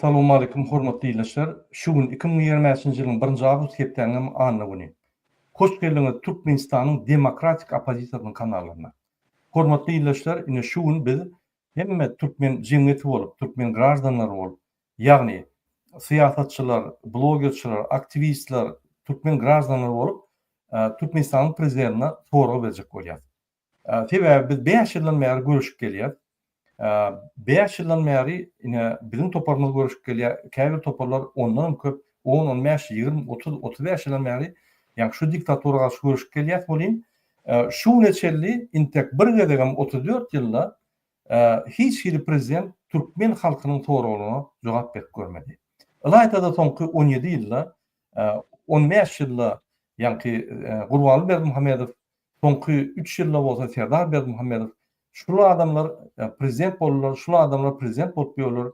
Essalawmaleýkum hormatly ildeşler! Şu gün 2025-nji ýylyň birinji awgust hepdäniňem anna güni. Hoş geldiňiz Türkmenistanyň demokratik oppozisiýasynyň kanallaryna. Hormatly ildeşler ine şu gün biz hemme türkmen jemgyýeti bolup, türkmen graždanlary bolup, ýagny syýasatçylar, blogerçiler, aktiwistler, türkmen graždanlary bolup Türkmenistanyň prezidentine sorag berjek bolýas. Sebäbi biz 5 ýyldan bäri göreşip gelýäs. 5 ýyldan bäri ine biziň toparymyz göreşip gelýär. Käbir toparlar ondan hem köp, 10, 15, 20, 30, 35 ýyldan bäri ýagny şu diktatura garşy göreşip gelýäs welin, şu güne çenli intek bir gezegem 34 ýylda hiç hili prezident türkmen halkynyň soraglaryna jogap berip görmedi. Ylaýta-da soňky 17 ýylda, 15 ýylda ýaňky Gurbanguly Berdimuhamedow Soňky üç ýylda bolsa Serdar Berdimuhamedow şul adamlar prezident boldular, şul adamlar prezident bolup ýörler.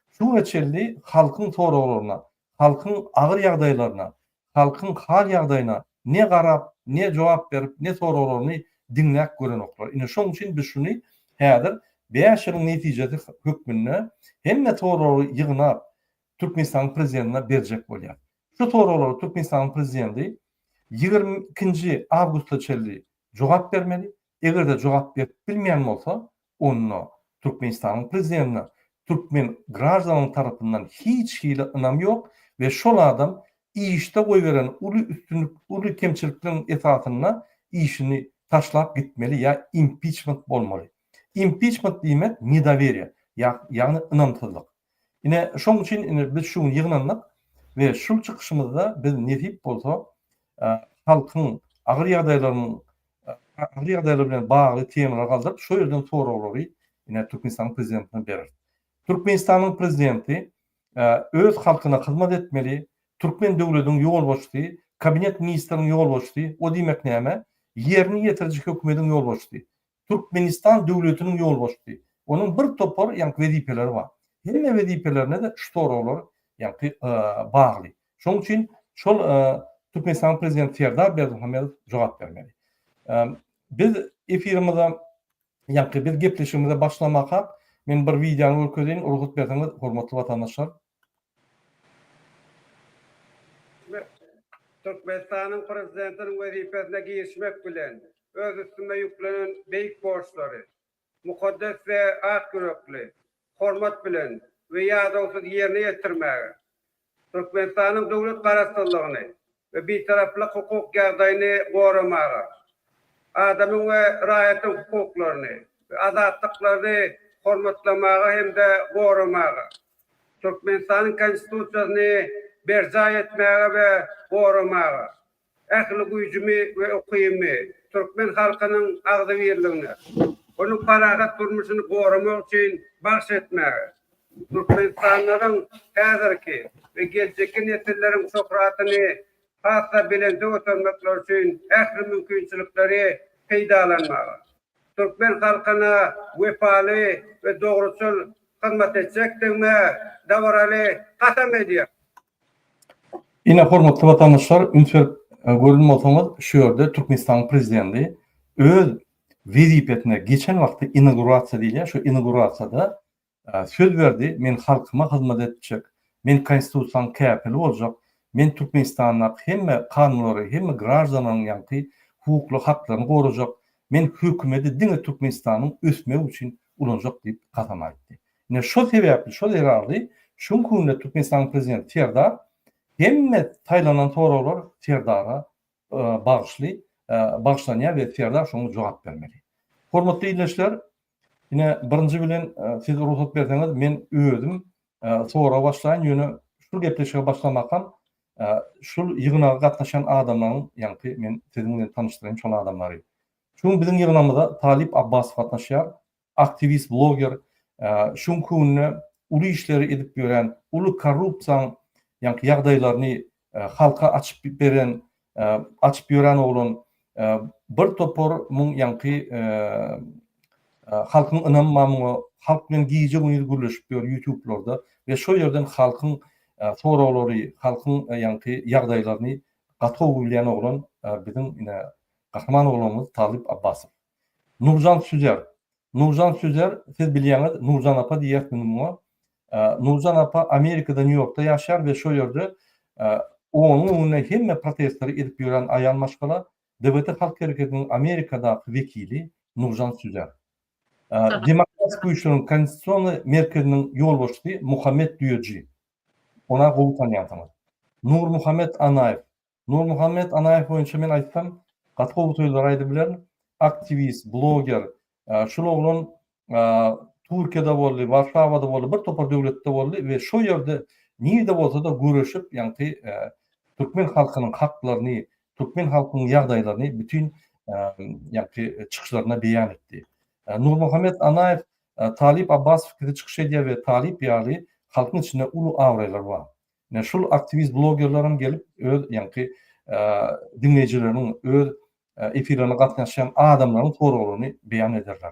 Şu güne çenli halkyň soraglaryna, halkyň agyr ýagdaýlaryna, halkyň hal-ýagdaýyna ne garap, ne jogap berip, ne soraglaryny diňläp görenoklar. Ine şoň üçin biz şuny häzir bäş ýylyň netijesi hökmünde hemme soragy ýygnap Türkmenistanyň prezidentine berjek bolýas. Şu soraglara Türkmenistanyň prezidenti 22-nji awgusta çenli jogap bermeli. Eger-de jogap berip bilmeýän bolsa, onda Türkmenistanyň prezidentine türkmen graždanyň tarapyndan hiç hili ynam ýok we şol adam işde goýberen uly üstünlik, uly kemçilikleriň esasynda işini taşlap gitmeli ýa impiçment bolmaly. Impiçment diýmek nedoweriýe, ýagny ynamsyzlyk. Ine, şoň üçin ine biz şu gün ýygnandyk we şul çykyşymyzda biz nesip bolsa halkyň agyr ýagdaýlarynyň agyr ýagdaýlar bilen bagly temalary galdyryp, şo ýerden soraglary ine Türkmenistanyň prezidentine bereris. Türkmenistanyň prezidenti öz halkyna hyzmat etmeli, türkmen döwletiniň ýolbaşçysy, kabinet ministriniň ýolbaşçysy, o diýmek näme? Ýerine ýetiriji hökümediň ýolbaşçysy. Türkmenistan döwletiniň ýolbaşçysy. Onuň bir topar ýaňky wezipeleri bar. Hemme wezipelerine-de şu soraglar ýaňky bagly. Şonuň üçin şol Türkmenistanyň prezidenti Serdar Berdimuhamedow jogap bermeli. Biz efirimize ýaňky biz gepleşigimize başlamakak men bir wideony görkezeýin, rugsat berseňiz, hormatly watandaşlar. Türkmenistanyň Prezidentiniň wezipesine girişmek bilen, öz üstüme ýüklenen beýik borçlary mukaddes we ak ýürekli, hormat bilen we ýadawsyz ýerine ýetirmäge, Türkmenistanyň döwlet Garaşsyzlygyny we Bitaraplyk hukuk ýagdaýyny goramaga, adamyň we raýatyň hukuklaryny we azatlyklaryny hormatlamaga hem-de goramaga, Türkmenistanyň Konstitusiýasyny berjaý etmäge we goramaga, ähli güýjümi we ukybymy türkmen halkynyň agzybirligine, onuň parahat durmuşyny goramak üçin bagyş etmäge, türkmenistanlylaryň häzirki we geljekki nesilleriň şöhratyny has-da belende götermekleri üçin ähli mümkinçilikleri peýdalanmaga, türkmen halkyna wepaly we dogruçyl hyzmat etjekdigime dabaraly kasam edýärin. Ine hormatly watandaşlar üns berip gören bolsaňyz şu ýerde Türkmenistanyň prezidenti öz wezipesine geçen wagty inaugurasiýa diýilýär şu inaugurasiýada söz berdi men halkyma hyzmat etjek men konstitusiýanyň käpili boljak men Türkmenistandaky hemme kanunlary hemme graždanlaryň ýaňky hukukly haklaryny gorajak men hökümeti diňe Türkmenistanyň ösmegi üçin ulanjak diýip kasam aýtdy. Ine şo sebäpli, şo zerarly şu günki günde Türkmenistanyň prezidenti Serdar hemme saýlanan soraglar Serdara bagyşly bagyşlanýar we Serdar şoňa jogap bermeli. Hormatly ildeşler, ine birinji bilen siz rugsat berseňiz men özüm soraga başlaýyn, ýöne şu gepleşige başlamakam şul ýygnaga gatnaşan adamlaryň ýaňky men siziň bilen tanyşdyraýyn şol adamlary. Şu gün biziň ýygnamyza Talyp Abbasow gatnaşýar. Aktiwist bloger şu günki günde uly işleri edip ýören, uly korrupsiýaň ýaňky ýagdaýlaryny halka açyp beren, açyp ýören oglan bir topar muň ýaňky halkyň ynamy bar muňa, halk bilen gije-gündiz gürleşip ýör ýutublarda we şol ýerden halkyň soraglary, halkyň ýaňky ýagdaýlaryny gaty gowy bilýän oglan biziň ine gahryman oglanymyz Talyp Abbasow. Nurjan Süzer. Nurjan Süzer, siz bilýäňiz, Nurjan apa diýýäs biz muňa. Nurjan apa Amerikada Nýu-Ýorkda ýaşaýar we şo ýerde onuň öňünde hemme protestleri edip ýören aýal maşgala DWT Halk Hereketiniň Amerikadaky wekili Nurjan Süzer. Demokratik güýçleriň Konstitusion merkeziniň ýolbaşçysy Muhammet Düýeji. Ona gowy tanýansyňyz. Nurmuhammet Anaýew. Nurmuhammet Anaýew boýunça men aýtsam, gaty gowy sözler aýdyp bilerin. Aktiwist, bloger. Şul oglan Türkiýede boldy, Warşawada boldy, bir topar döwletde boldy we şo ýerde nirde bolsa-da göreşip, ýaňky türkmen halkynyň haklaryny, türkmen halkynyň ýagdaýlaryny bütin ýaňky çykyşlarynda beýan etdi. Nurmuhammet Anaýew Talyp Abbasow kibi çykyş edýär we Talyp ýaly halkyň içinde uly abraýlar bar. Ine şul aktiwist blogerlerem gelip öz ýaňky diňleýjileriniň öz efirlerine gatnaşýan adamlaryň soraglaryny beýan ederler.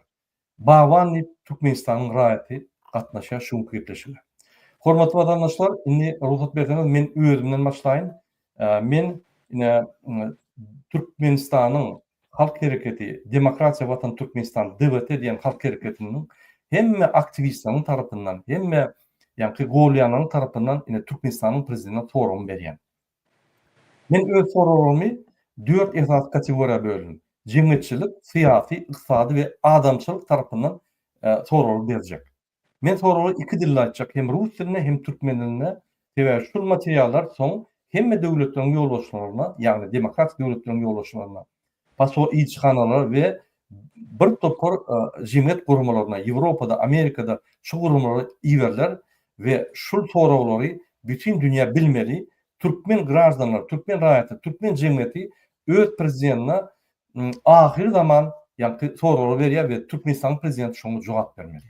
Bagban diýip Türkmenistanyň raýaty gatnaşýar şu günki gepleşige. Hormatly watandaşlar indi rugsat berseňiz men özümden başlaýyn. Men ine Türkmenistanyň Halk hereketi, Demokratiýa Watan Türkmenistan, DWT diýen halk hereketiniň hemme aktiwistleriniň tarapyndan, hemme ýaňky golýanlaryň tarapyndan ine Türkmenistanyň prezidentine soragymy berýän. Men öz soraglarymy dört esasy kategoriýa böldüm. Jemgyýetçilik, syýasy, ykdysady we adamçylyk tarapyndan soraglar berjek. Men soragy iki dilde aýtjak, hem rus dilinde, hem türkmen dilinde. Sebäbi şul materiallar soň hemme döwletleriň ýolbaşçylaryna, ýagny demokratik döwletleriň ýolbaşçylaryna, posol ilçihanalara we bir topar jemgyýet guramalaryna, Ýewropada, Amerikada şu guramalara iberiler we şul soraglary bütin dünýä bilmeli, türkmen graždanlary, türkmen raýatlary, türkmen jemgyýeti öz prezidentine ahyry zaman ýaňky soraglary berýär we Türkmenistanyň prezidenti şoňa jogap bermeli.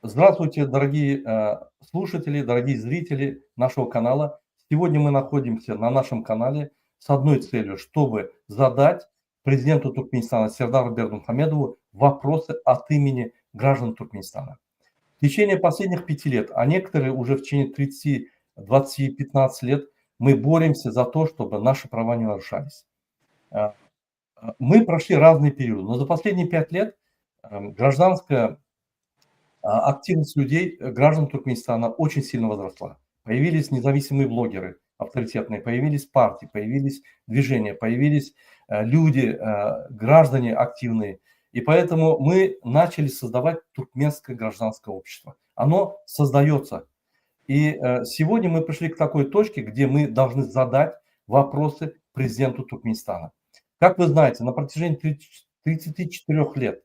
Здравствуйте, дорогие слушатели, дорогие зрители нашего канала. Сегодня мы находимся на нашем канале с одной целью, чтобы задать президенту Туркменистана Сердару Бердымухамедову вопросы от имени граждан Туркменистана. В течение последних пяти лет, а некоторые уже в течение 30, 20, 15 лет, мы боремся за то, чтобы наши права не нарушались. Э, мы прошли разные периоды, но за последние пять лет эм, гражданская а, активность людей, э, граждан Туркменистана очень сильно возросла. Появились независимые блогеры авторитетные, появились партии, появились движения, появились э, люди, граждане активные. И поэтому мы начали создавать туркменское гражданское общество. Оно создается. И сегодня мы пришли к такой точке, где мы должны задать вопросы президенту Туркменистана. Как вы знаете, на протяжении 34 лет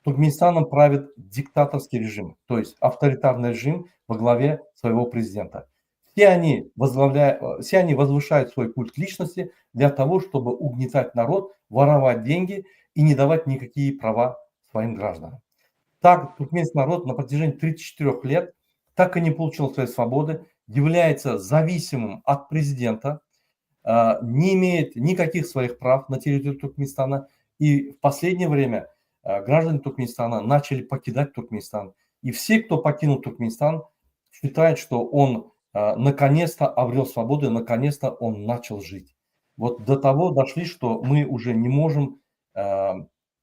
Туркменистаном правит диктаторский режим, то есть авторитарный режим во главе своего президента. Все они, возглавля... все они возвышают свой культ личности для того, чтобы угнетать народ, воровать деньги и не давать никакие права своим гражданам. Так туркменский народ на протяжении 34 лет так и не получил своей свободы, является зависимым от президента, а, не имеет никаких своих прав на территории Туркменистана. И в последнее время а, граждане Туркменистана начали покидать Туркменистан. И все, кто покинул Туркменистан, считают, что он а, наконец-то обрел свободу, и наконец-то он начал жить. Вот до того дошли, что мы уже не можем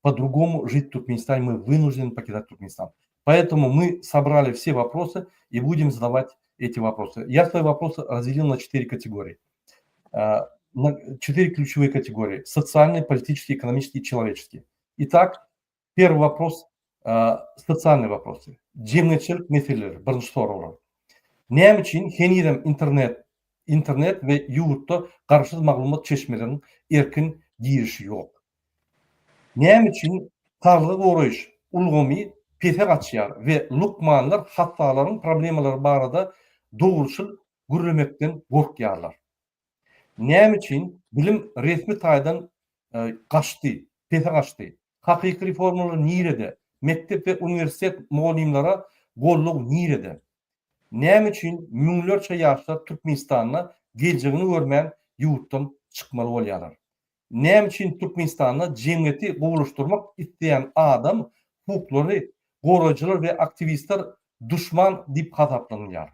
по-другому жить в Туркменистане, мы вынуждены покидать Туркменистан. Поэтому мы собрали все вопросы и будем задавать эти вопросы. Я свои вопросы разделил на четыре категории. А, на четыре ключевые категории: социальный, политический, экономический и человеческий. Итак, первый вопрос а, социальные вопросы. Jemgyýetçilik meseleleri birinji soraglar. Näme üçin henizem internet internet we ýurtda garaşsyz maglumat çeşmeleriniň erkin girişi ýok? Näme üçin saglygy goraýyş ulgamy pese gaçýar we lukmanlar hassalaryň problemalary barada dogruçyl gürlemekden gorkýarlar? Näme üçin bilim resmi taýdan gaçdy, pese gaçdy? Hakyky reformalar nirede? Mekdep we uniwersitet mugallymlara goldaw nirede? Näme üçin müňlerçe ýaşlar Türkmenistanda geljegini görmän ýurtdan çykmaly bolýarlar? Näme üçin Türkmenistanda jemgyýeti gowulaşdyrmak isleýän adam hukuklary goraýjylar we aktiwistler duşman diýip hasaplanylýar?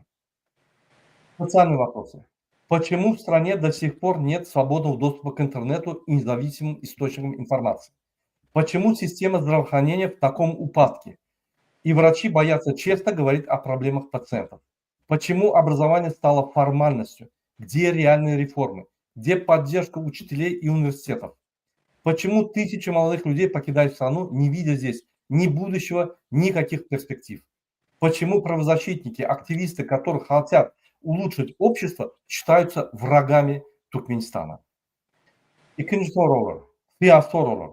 Социальные вопросы. Почему в стране до сих пор нет свободного доступа к интернету и независимым источникам информации? Почему система здравоохранения в таком упадке? И врачи боятся честно говорить о проблемах пациентов? Почему образование стало формальностью? Где реальные реформы? Где поддержка учителей и университетов? Почему тысячи молодых людей покидают страну, не видя здесь ни будущего, никаких перспектив? Почему правозащитники, активисты, которые хотят улучшить общество, считаются врагами Туркменистана? Ikinji soraglar, syýasy soraglar.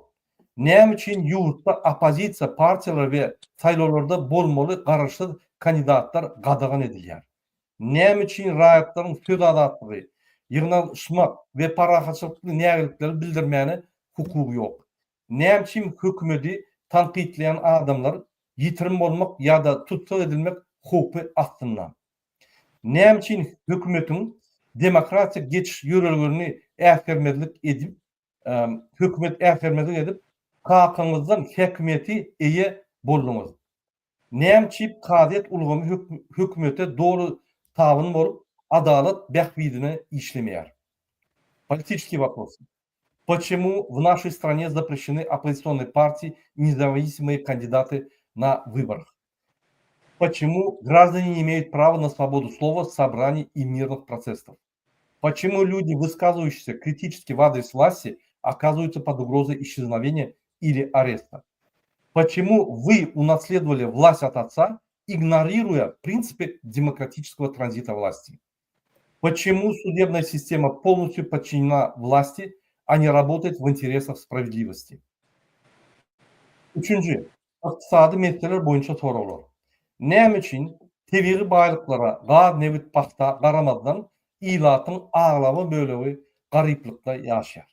Näme üçin ýurtda oppozisiýa partiýalary we saýlawlarda bolmaly garaşsyz kandidatlar gadagan edilýär? Näme üçin raýatlaryň söz azatlygy, ýygnalyşmak we parahatçylykly nägilikleri bildirmäne hukugy ýok? Näme üçin hökümedi tankytlaýan adamlar ýitirim bolmak ýa-da tussag edilmek howpy astynda? Näme üçin hökümetiň demokratik geçiş ýörelgelerini äsgermezlik edip, hökümet äsgermezlik edip, kakaňyzdan häkimiýeti eýe bolduňyz? Näme üçin kazyýet ulgamy hökümete doly tabyn bolup, adalat bähbidine işlemeýär? Politiçeskiý wopros. Почему в нашей стране запрещены оппозиционные партии и независимые кандидаты на выборах? Почему граждане не имеют права на свободу слова, собраний и мирных протестов? Почему люди, высказывающиеся критически в адрес власти, оказываются под угрозой исчезновения или ареста? Почему вы унаследовали власть от отца, игнорируя принципы демократического транзита власти? Почему судебная система полностью подчинена власти, а не работает в интересах справедливости? Üçünji, ykdysady meseleler boýunça soraglar. Näme üçin tebigy baýlyklara, gaz, nebit, pagta, garamazdan, ilatyň aglaba bölegi garyplykda ýaşaýar?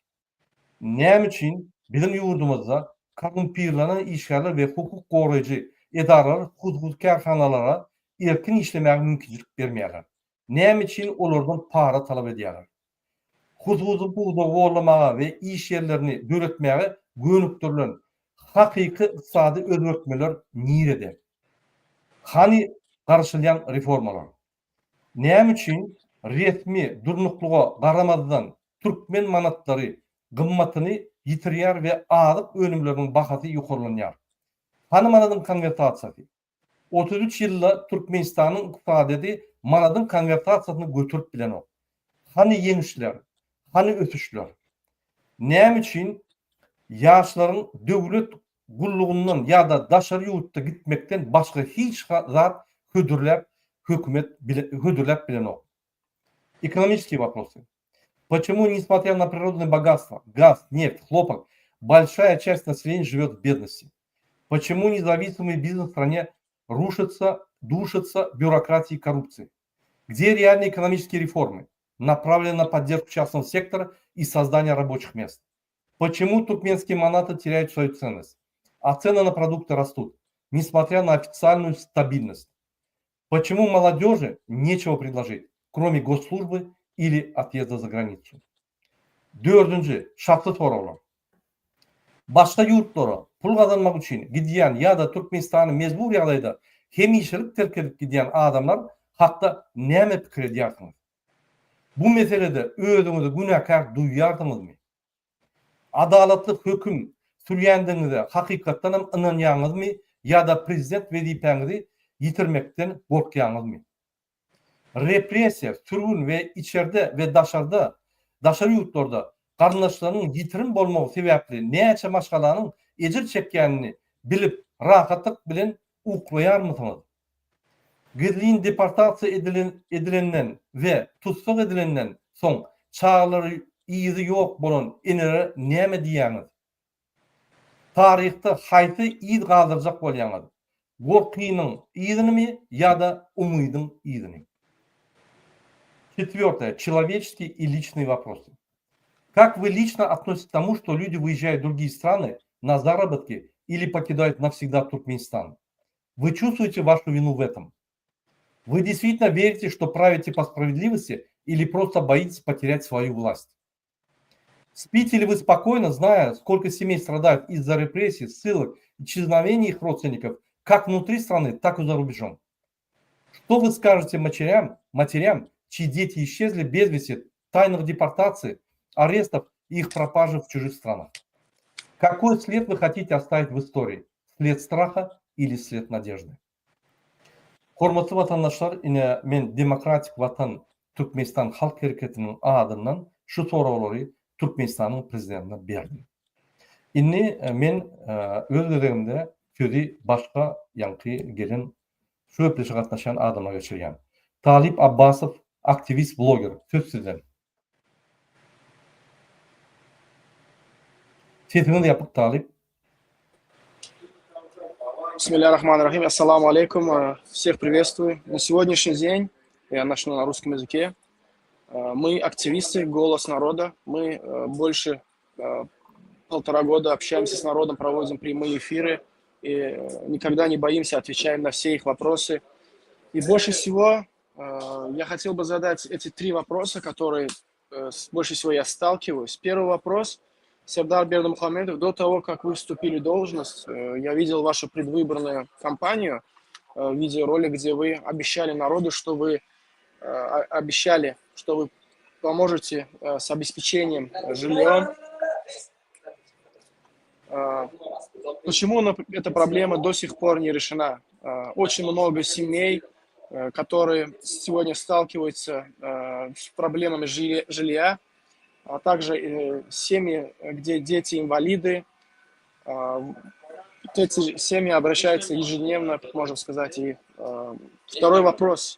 Näme üçin biziň ýurdumyzda korrumpirlenen işgärler we hukuk goraýjy edaralar hususy kärhanalara erkin işlemäge mümkinçilik bermeýärler? Näme üçin olardan para talap edýärler? Hususy pudagy goldamaga we iş ýerlerini döretmäge gönükdirilen hakyky ykdysady özgertmeler nirede? Hany garaşylýan reformalar? Näme üçin resmi durnuklyga garamazdan türkmen manatlary gymmatyny ýitirýär we azyk önümleriniň bahasy ýokarlanýar? Hany manadyň konwertasiýasy? 33 ýylda Türkmenistanyň ykdysadyýeti manadyň konwertasiýasyny göterip bilenok. Hany ýeňişler? Hany ösüşler? Näme üçin ýaşlaryň döwlet gullugyndan ýa-da daşary ýurtda gitmekden başga hiç zat hödürläp hökümet hödürläp bilenok? Ekonomiçeskiý woprosy. Почему, несмотря на природные богатства, газ, нефть, хлопок, большая часть населения живет в бедности? Почему независимый бизнес в стране рушится, душится бюрократией и коррупцией? Где реальные экономические реформы, направленные на поддержку частного сектора и создание рабочих мест? Почему туркменские манаты теряют свою ценность, а цены на продукты растут, несмотря на официальную стабильность? Почему молодежи нечего предложить, кроме госслужбы или отъезда за границу? Dördünji, şahsy soraglar. Başga ýurtlara pul gazanmak üçin gidýän ýa-da Türkmenistany mejbur ýagdaýda hemişelik terk edip gidýän adamlar hakda näme pikir edýärsiňiz? Bu meselede özüňizi günäkär duýýarsyňyzmy? Adalatly höküm sürýändigiňize hakykatdanam ynanýaňyzmy ýa-da prezident wezipäňizi ýitirmekden gorkýaňyzmy? Repressiýa, sürgün we içerde we daşarda, daşary ýurtlarda garyndaşlarynyň ýitirim bolmagy sebäpli näçe maşgalanyň ejir çekýänini bilip rahatlyk bilen uklaýarmysyňyz? Gizlin deportasiýa edilen edilenden we tussag edilenden soň çagalary yzy ýok bolan enelere näme diýýäňiz? Taryhda haýsy yz galdyrjak bolýaňyz? Gorkynyň yzynymy ýa-da umydyň yzyny? Четвертое. Человеческие и личные вопросы. Как вы лично относитесь к тому, что люди выезжают в другие страны на заработки или покидают навсегда Туркменистан? Вы чувствуете вашу вину в этом? Вы действительно верите, что правите по справедливости или просто боитесь потерять свою власть? Спите ли вы спокойно, зная, сколько семей страдают из-за репрессий, ссылок, исчезновений их родственников, как внутри страны, так и за рубежом? Что вы скажете матерям, матерям, чьи дети исчезли без вести, тайных депортаций, арестов и их пропажи в чужих странах? Какой след вы хотите оставить в истории? След страха ili svet nadeždy? Hormatly watandaşlar, ine men Demokratik Watan Türkmenistan Halk Hereketiniň adyndan şu soraglary Türkmenistanyň Prezidentine berdim. Indi men öz gezegimde sözi başga ýaňky gelen şu gepleşige gatnaşýan adama geçirýän. Talyp Abbasow, aktiwist, bloger, söz sizden. Sesiňiz ýapyk Talyp. Bismillahirrahmanirrahim. Assalamu алейкум. Всех приветствую. На сегодняшний день, я начну на русском языке, мы активисты «Голос народа». Мы больше полтора года общаемся с народом, проводим прямые эфиры и никогда не боимся, отвечаем на все их вопросы. И больше всего я хотел бы задать эти три вопроса, которые больше всего я сталкиваюсь. Первый вопрос. Сердар Бердымухамедов, до того, как вы вступили в должность, я видел вашу предвыборную кампанию, видеоролик, где вы обещали народу, что вы обещали, что вы поможете с обеспечением жильем. Почему эта проблема до сих пор не решена? Очень много семей, которые сегодня сталкиваются с проблемами жилья, а также семьи, где дети инвалиды. Эти семьи обращаются ежедневно, можно сказать. И второй вопрос.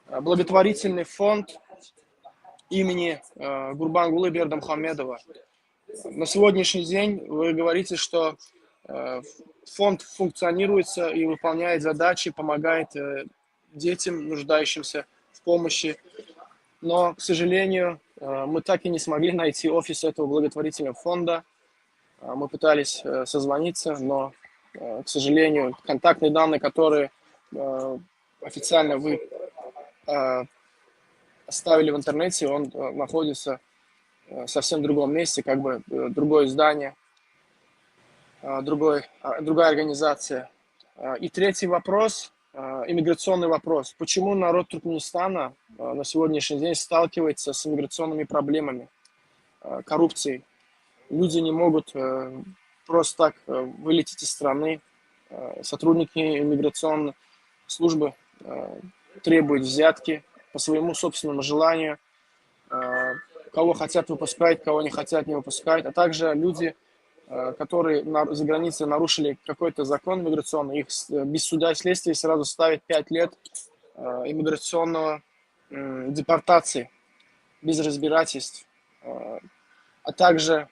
Благотворительный фонд имени Гурбангулы Бердымухамедова. На сегодняшний день вы говорите, что фонд функционируется и выполняет задачи, помогает детям, нуждающимся в помощи. Но, к сожалению, мы так и не смогли найти офис этого благотворительного фонда. Мы пытались созвониться, но, к сожалению, контактные данные, которые официально вы оставили в интернете, он находится в совсем другом месте, как бы другое здание, другой, другая организация. И третий вопрос, иммиграционный вопрос. Почему народ Туркменистана на сегодняшний день сталкивается с иммиграционными проблемами, коррупцией? Люди не могут просто так вылететь из страны. Сотрудники иммиграционной службы требуют взятки по своему собственному желанию. Кого хотят выпускать, кого не хотят не выпускают. А также люди, которые за границей нарушили какой-то закон миграционный, их без суда и следствия сразу ставят 5 лет иммиграционного депортации, без разбирательств. А также,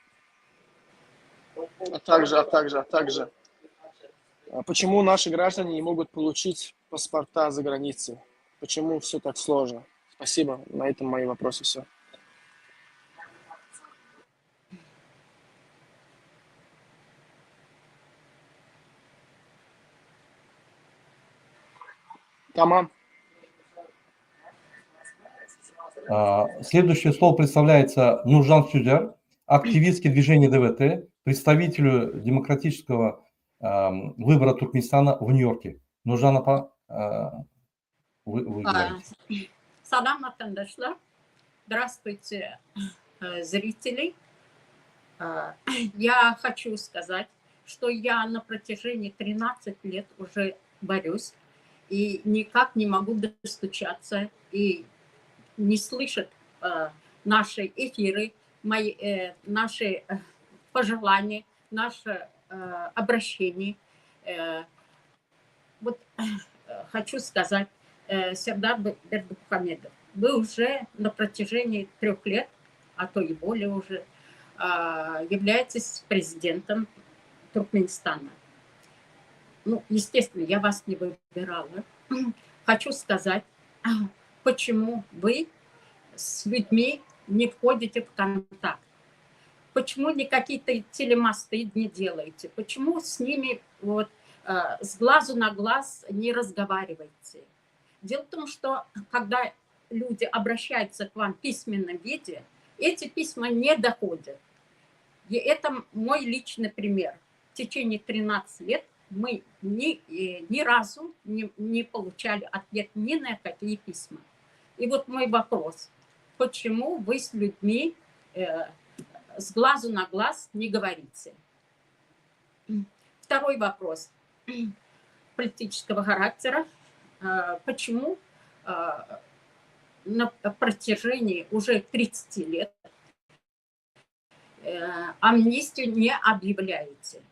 а также, а также, а также, почему наши граждане не могут получить паспорта за границей? Почему все так сложно? Спасибо. На этом мои вопросы все. Tamam. Следующее слово представляется Нуржан Сюзер, активистке движения ДВТ, представителю демократического выбора Туркменистана в Нью-Йорке. Нуржан apa, вы, вы говорите. Salam watandaşlar. Здравствуйте, зрители. Я хочу сказать, что я на протяжении 13 лет уже борюсь и никак не могу достучаться и не слышат наши эфиры, мои, наши пожелания, наше обращение. Вот хочу сказать, Сердар Бердымухамедов, вы уже на протяжении 3 лет, а то и более уже, являетесь президентом Туркменистана. Ну, естественно, я вас не выбирала. Хочу сказать, почему вы с людьми не входите в контакт? Почему никакие-то телемосты не делаете? Почему с ними вот с глазу на глаз не разговариваете? Дело в том, что когда люди обращаются к вам в письменном виде, эти письма не доходят. И это мой личный пример. В течение 13 лет мы ни разу не получали ответ ни на какие письма. И вот мой вопрос. Почему вы с людьми с глазу на глаз не говорите? Второй вопрос. Политического характера. Почему на протяжении уже 30 лет э, амнистию не объявляете?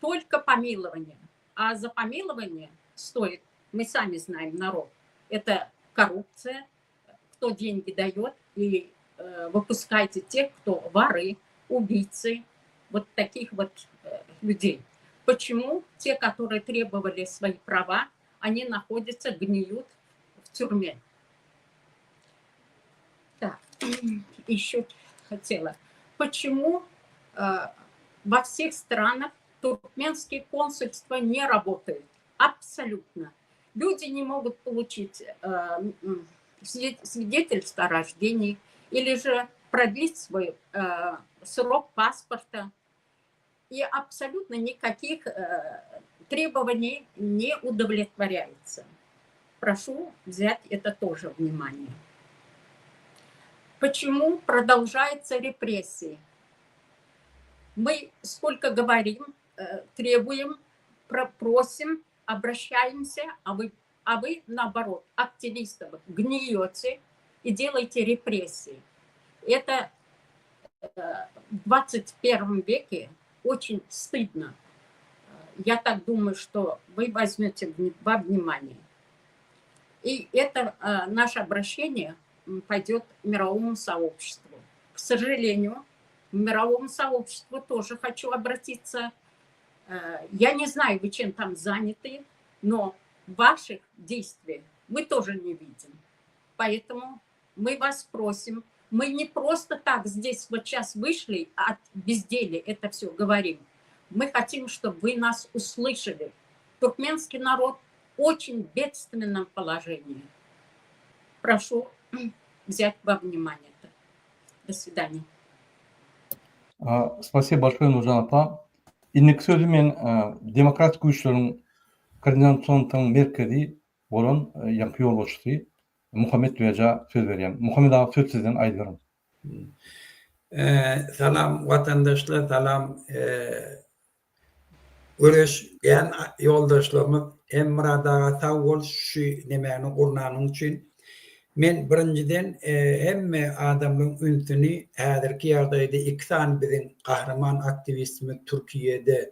Только помилование. А за помилование стоит, мы сами знаем, народ, это коррупция, кто деньги дает, и э, выпускайте тех, кто воры, убийцы, вот таких вот э, людей. Почему те, которые требовали свои права, они находятся, гниют в тюрьме? Так, еще хотела. Почему э, во всех странах туркменские консульства не работают? Абсолютно. Люди не могут получить э, свидетельство о рождении или же продлить свой э, срок паспорта. И абсолютно никаких э, требований не удовлетворяется. Прошу взять это тоже внимание. Почему продолжаются репрессии? Мы сколько говорим, э, требуем, просим, обращаемся, а вы, а вы наоборот, активистов гниете и делаете репрессии. Это э, в 21 веке очень стыдно. Я так думаю, что вы возьмете во внимание. И это э, наше обращение пойдет мировому сообществу. К сожалению, к мировому сообществу тоже хочу обратиться. Э, я не знаю, вы чем там заняты, но ваших действий мы тоже не видим. Поэтому мы вас просим, мы не просто так здесь вот сейчас вышли от безделия это все говорим. Мы хотим, чтобы вы нас услышали. Туркменский народ очень бедственном положении. Прошу взять во внимание это. До свидания. Спасибо большое, Nurjan apa. Indiki sözi men Demokratik güýçleriň Koordinasion merkezi bolan ýaňky ýolbaşçysy Muhammet Weja söz berýän. Muhammet aga söz sizden aýdyberiň. Salam watandaşlar, salam Göreşýän ýoldaşlarymyz hem Myrat aga sag bol şu nemäni gurnanyň üçin. Men birinjiden hemme adamlaryň ünsüni häzirki ýagdaýda iki sany biziň gahryman aktiwistimiz Türkiýede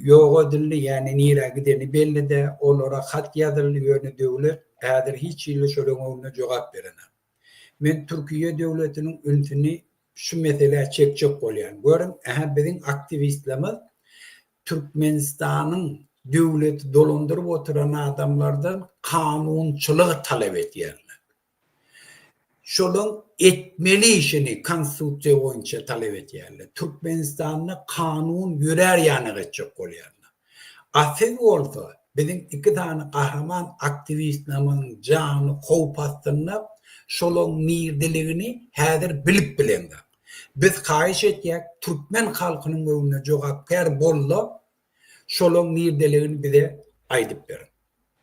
ýok edildi ýani nirä gideni belli däl olara hat ýazyldy ýöne döwlet häzir hiç hili şolaryň öňünde jogap berenok. Men Türkiýe döwletiniň ünsüni şu meselä çekjek bolýan. Görüň, ähä biziň aktiwistlerimiz Türkmenistanyň döwleti dolandyryp oturan adamlardan kanunçylygy talap edýärler. Şolaň etmeli işini konstitusiýa boýunça talap edýärler. Türkmenistanda kanun ýörär ýanak etjek bolýarlar. A siz bolsa biziň iki sany gahryman aktiwistlerimiziň jany howp astynda, şolaň nirdeligini häzir bilip bileňzok. Biz haýyş etýäk türkmen halkynyň öňünde jogapkär bolda şolaň nirdeligini bize aýdyp beriň.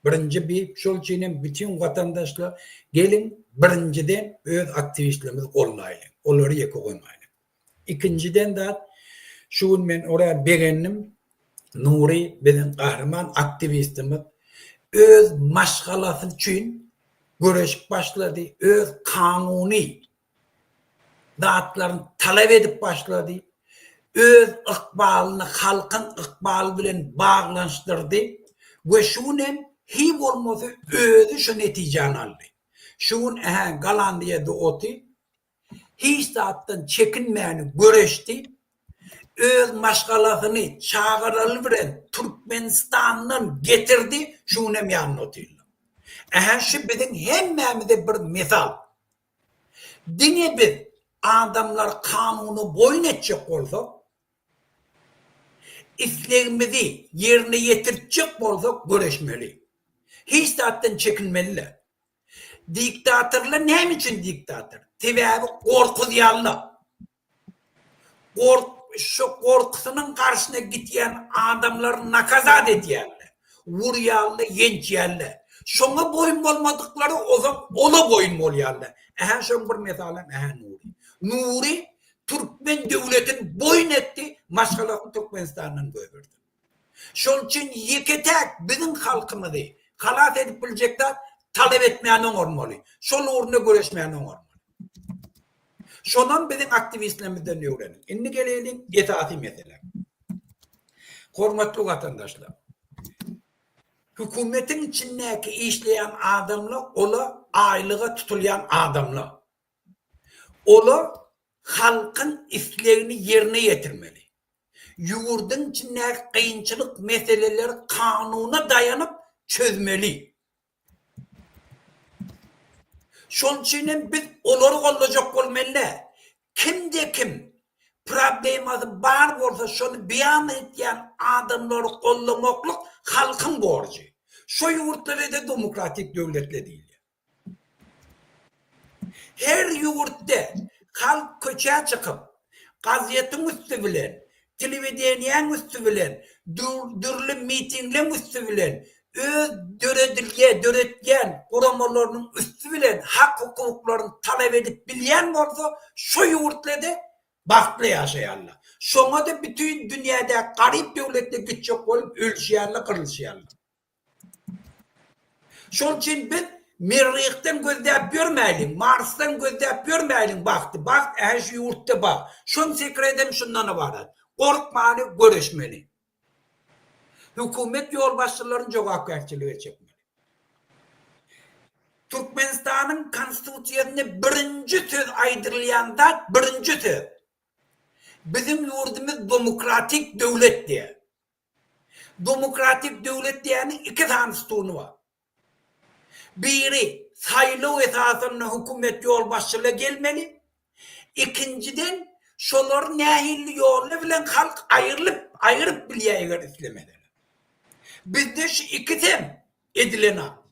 Birinji bi şol üçin hem bütin watandaşlar geliň birinjiden öz aktiwistlerimizi goldaýlyň. Olary ýeke goýmaýlyň. Ikinjiden zat, şu gün men örän begendim, Nury biziň gahryman aktiwistimiz öz maşgalasy üçin göreşip başlady, öz kanuny zatlaryny talap edip başlady, öz ykbalyny halkyň ykbaly bilen baglanyşdyrdy we şu gün hem hiý bolmasa özi şu netijäni aldy. Şu gün ä Gollandiýada oty, Hiç zatdan çekinmäni göreşdi. Öz maşgalasyny çagalary bilen Türkmenistandan getirdi, şu günem ýanynda otyrlar. Ähä şu biziň hemmämize bir mysal. Diňe biz adamlary kanuna boýun etjek bolsak, islegimizi ýerine ýetirtjek bolsak göreşmeli. Hiç zatdan çekinmeli däl. Diktatorlar näme üçin diktator? Sebäbi gorkuzýarlar. Gork şu gorkusynyň garşyna gidýän adamlary nakazat edýärler. Urýarlar, ýençýärler. Şoňa boýun bolmadyklary ozal ola boýun bolýarlar. Ähä şoň bir mysalam ähä Nury. Nury türkmen döwletini boýun etdi, maşgalasyny Türkmenistandan goýberdi. Şol üçin ýeke-täk biziň halkymyzy halas edip biljek zat talap etmäni oňarmaly. Şol ugrunda göreşmäni oňarmaly. Şonam biziň aktiwistlerimizden öwreniň. Indi geleýliň esasy meselä. Hormatly watandaşlar! Hökümetiň içindäki işleýän adamlar ola aýlyga tutulýan adamlar. Olar halkyň islegini ýerine ýetirmeli. Ýurduň içindäki kynçylyk meseleleri kanuna daýanyp çözmeli. Şonuň üçin hem biz olary goldajak bolmaly däl. Kimde kim problemasy bar bolsa şony beýan etýän adamlary goldamaklyk halkyň borjy. Şo ýurtlara-da demokratik döwletler diýilýär. Her ýurtda halk köçä çykyp, gazetiň üsti bilen, telewideniýäň üsti bilen, dürli mitingleň üsti bilen, öz döredilýä, döretýän guramalarynyň üsti bilen hak-hukuklaryny talap edip bilýän bolsa, şo ýurtlarda bagtly ýaşaýarlar. Şoňa-da bütin dünýädäki garyp döwletler gitjek bolup ölüşýärler, gyrlyşýarlar. Şol üçin biz Merrihden gözläp ýörmäýliň, Marsdan gözläp ýörmäýliň bagty. Bagt ähä şu ýurtda bar. Şoň sekredem şundan ybarat. Gorkmany, göreşmeli. Hökümet ýolbaşçylaryny jogapkärçilige çekmeli. Türkmenistanyň Konstitusiýasynda birinji söz aýdylýan zat birinji söz. Biziň ýurdumyz demokratik döwlet diýýär. Demokratik döwlet diýýäniň iki sany stuny bar. Biri saýlaw esasynda hökümet ýolbaşçylyga gelmeli. Ikinjiden şolary nähili ýollar bilen halk aýrylyp aýryp bilýär eger islemeseler. Bizde şu ikisem edilenok.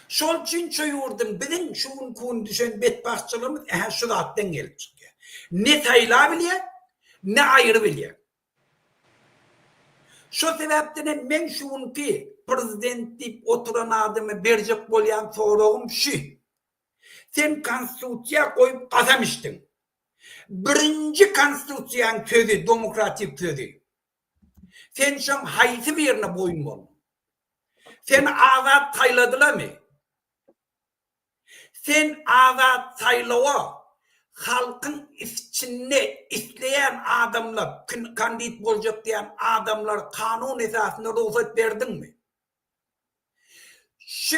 Şol üçin şu ýurduň biziň şu günki gün düşen betbagtçylygymyz ähä şu zatdan gelip çykýar. Ne saýlabilýär, ne aýrybilýär. Şo sebäpden hem meň şu günki prezident diýip oturan adama berjek bolýan soragym şü. Sen konstitusiýa goýup kasam içdiň. Birinji konstitusiýaň sözi domokratik sözi. Sen şoň haýsy birine boýun bolduň? Seni azat saýladylamy? Sen azat saýlawa halkyň içinde isleýän adamlar kandid boljak diýen adamlar kanun esasynda rugsat berdiňmi? Şu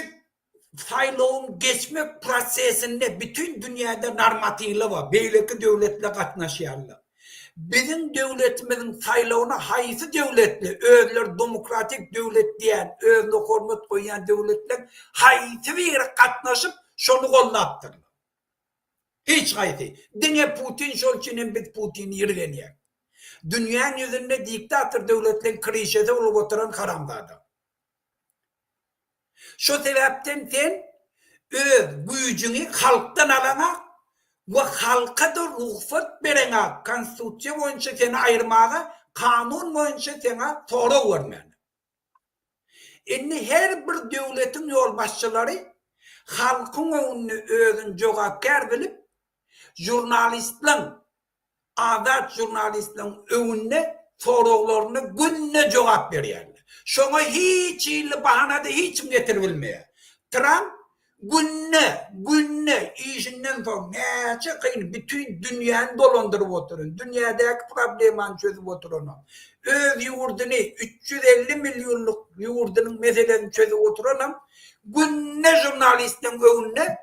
saýlawyň geçmek prosesinde bütin dünýäde normatiwler bar, beýleki döwletler gatnaşýarlar. Biziň döwletimiziň saýlawyna haýsy döwletler, özleri demokratik döwlet diýen, özüne hormat goýýan döwletleň haýsy biri gatnaşyp, şony goldapdyrlar? Hiç haýsy. Diňe Putin, şol üçin hem biz Putini ýirgenýäs. Dünýäň ýüzünde diktator döwletleň krişesi bolup oturan haramzada. Şo sebäpden sen öz güýjüňi halkdan alaňak we halka-da rugsat bereňak konstitusiýa boýunça seni aýyrmaga, kanun boýunça saňa sorag bermäne. Indi her bir döwletiň ýolbaşçylary halkyň öňünde özüni jogapkär bilip, žurnalistleň Azat žurnalistleriň öňünde soraglaryna günde jogap berýärler. Şoňa hiç hili bahana-da hiç kim getirip bilmeýär. Tramp günde, günde işinden soň näçe kyn bütin dünýäni dolandyryp oturan, dünýädäki problemany çözüp oturanam, öz ýurduny 350 millionlyk ýurdunyň meselesini çözüp oturanam günde žurnalistleriň öňünde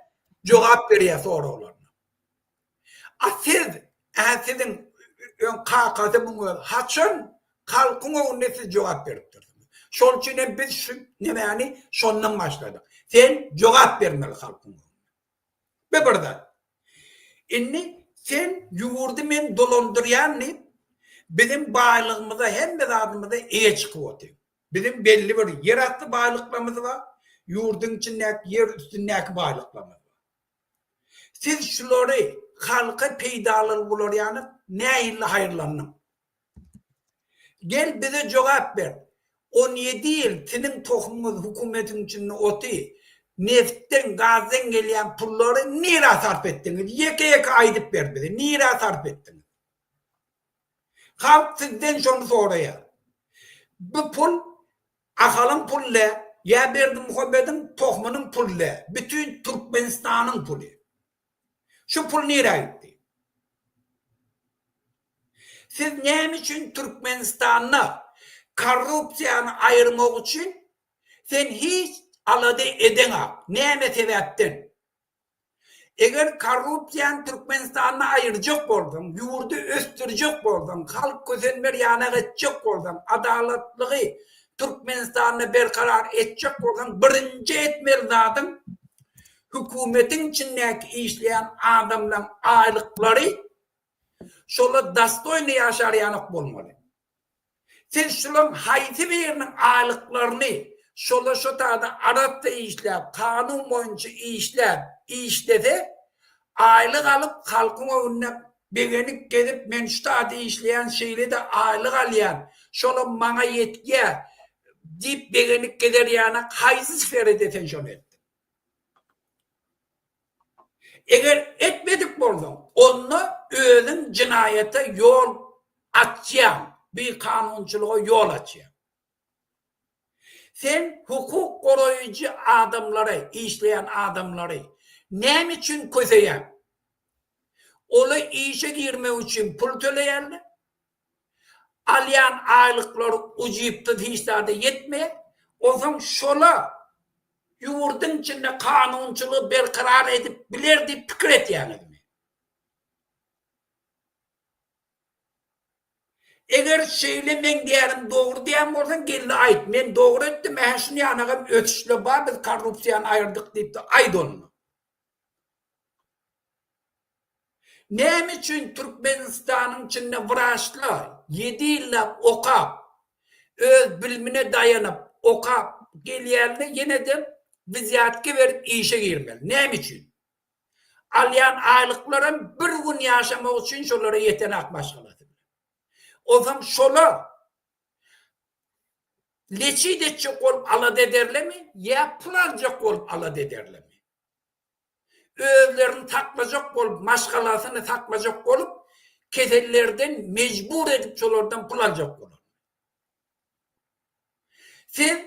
jogap berýär soraglaryna. A siz, ä siziň öň kakasy muň özi haçan halkyň öňünde siz jogap beripdirsiňiz. Şol üçin hem biz şu nemäni şondan başladyk. Sen jogap bermeli halkyň öňünde. Bu bir zat. Indi sen ýurdy men dolandyrýan diýip biziň baýlygymyza hemme zadymyza eýe çykyp otyň. Biziň belli bir ýerasty baýlyklarymyz bar, ýurduň içindäki ýer üstündäki baýlyklarymyz bar. Siz şulary halka peýdaly bolar ýaly nähili haýyrlandyň? Gel bize jogap ber. 17 ýyl siziň tohumyňyz hökümetiň içinde oty, neftden, gazdan gelýän pullary nirä sarp etdiňiz? Ýeke-ýeke aýdyp ber bize, nirä sarp etdiňiz? Halk sizden şony soraýar. Bu pul Ahalyň puly däl, ýa Berdimuhamediň tohumynyň puly däl, bütin Türkmenistanyň puly. Şu pul nirä gitdi? Siz näme üçin Türkmenistanda korrupsiýany aýyrmak üçin sen hiç alada edeňak, näme sebäpden? Eger korrupsiýany Türkmenistanda aýyrjak bolsaň, ýurdy ösdürjek bolsaň, halk kösenmer ýanak etjek bolsaň, adalatlygy Türkmenistanda berkarar etjek bolsaň, birinji etmeli zadyň hökümetiň içindäki işleýän adamlaň aýlyklary şolar dostoýny ýaşar ýanak bolmaly. Siz şulaň haýsy biriniň aýlyklaryny şola şo taýda arassa işläp, kanun boýunça işläp, işlese, aýlyk alyp halkyň öňünde begenip gezip men şu taýda işleýän şeýle-de aýlyk alýan, şolam maňa ýetýär diýip begenip gezer ýanak haýsy sferada sen şony etdiň? Eger etmedik bolsaň, onda özüň jenaýata ýol açýaň, bikanunçylyga ýol açýaň. Sen hukuk goraýjy adamlary, işleýän adamlary näme üçin köseýäň? Ola işe girmek üçin pul töleýärler. Alýan aýlyklary ujypsyz hiç zada ýetmeýär. Onsoň şola ýurduň içinde kanunçylygy berkarar edip biler diýip pikir etýäňizmi? Eger şeýle meň diýýänim dogry diýýän bolsaň geldi aýt. Men dogry etdim, ähä şuny ýanagam ösüşler bar biz korrupsiýany aýyrdyk diýip-de aýt onda. Näme üçin Türkmenistanyň içinde wraçlar ýedi ýyllap okap, öz bilimine daýanyp okap gelýände ýene-de wzýatka berip işe girmeli? Näme üçin? Alýan aýlyklaram bir gün ýaşamak üçin şolara ýetenak maşgalasy bilen. Onsoň şolar leçit etjek bolup alada ederlemi ýa pul aljak bolup alada ederlemi? Özlerini saklajak bolup, maşgalasyny saklajak bolup, kesellerden mejbur edip şolardan pul aljak bolar. Siz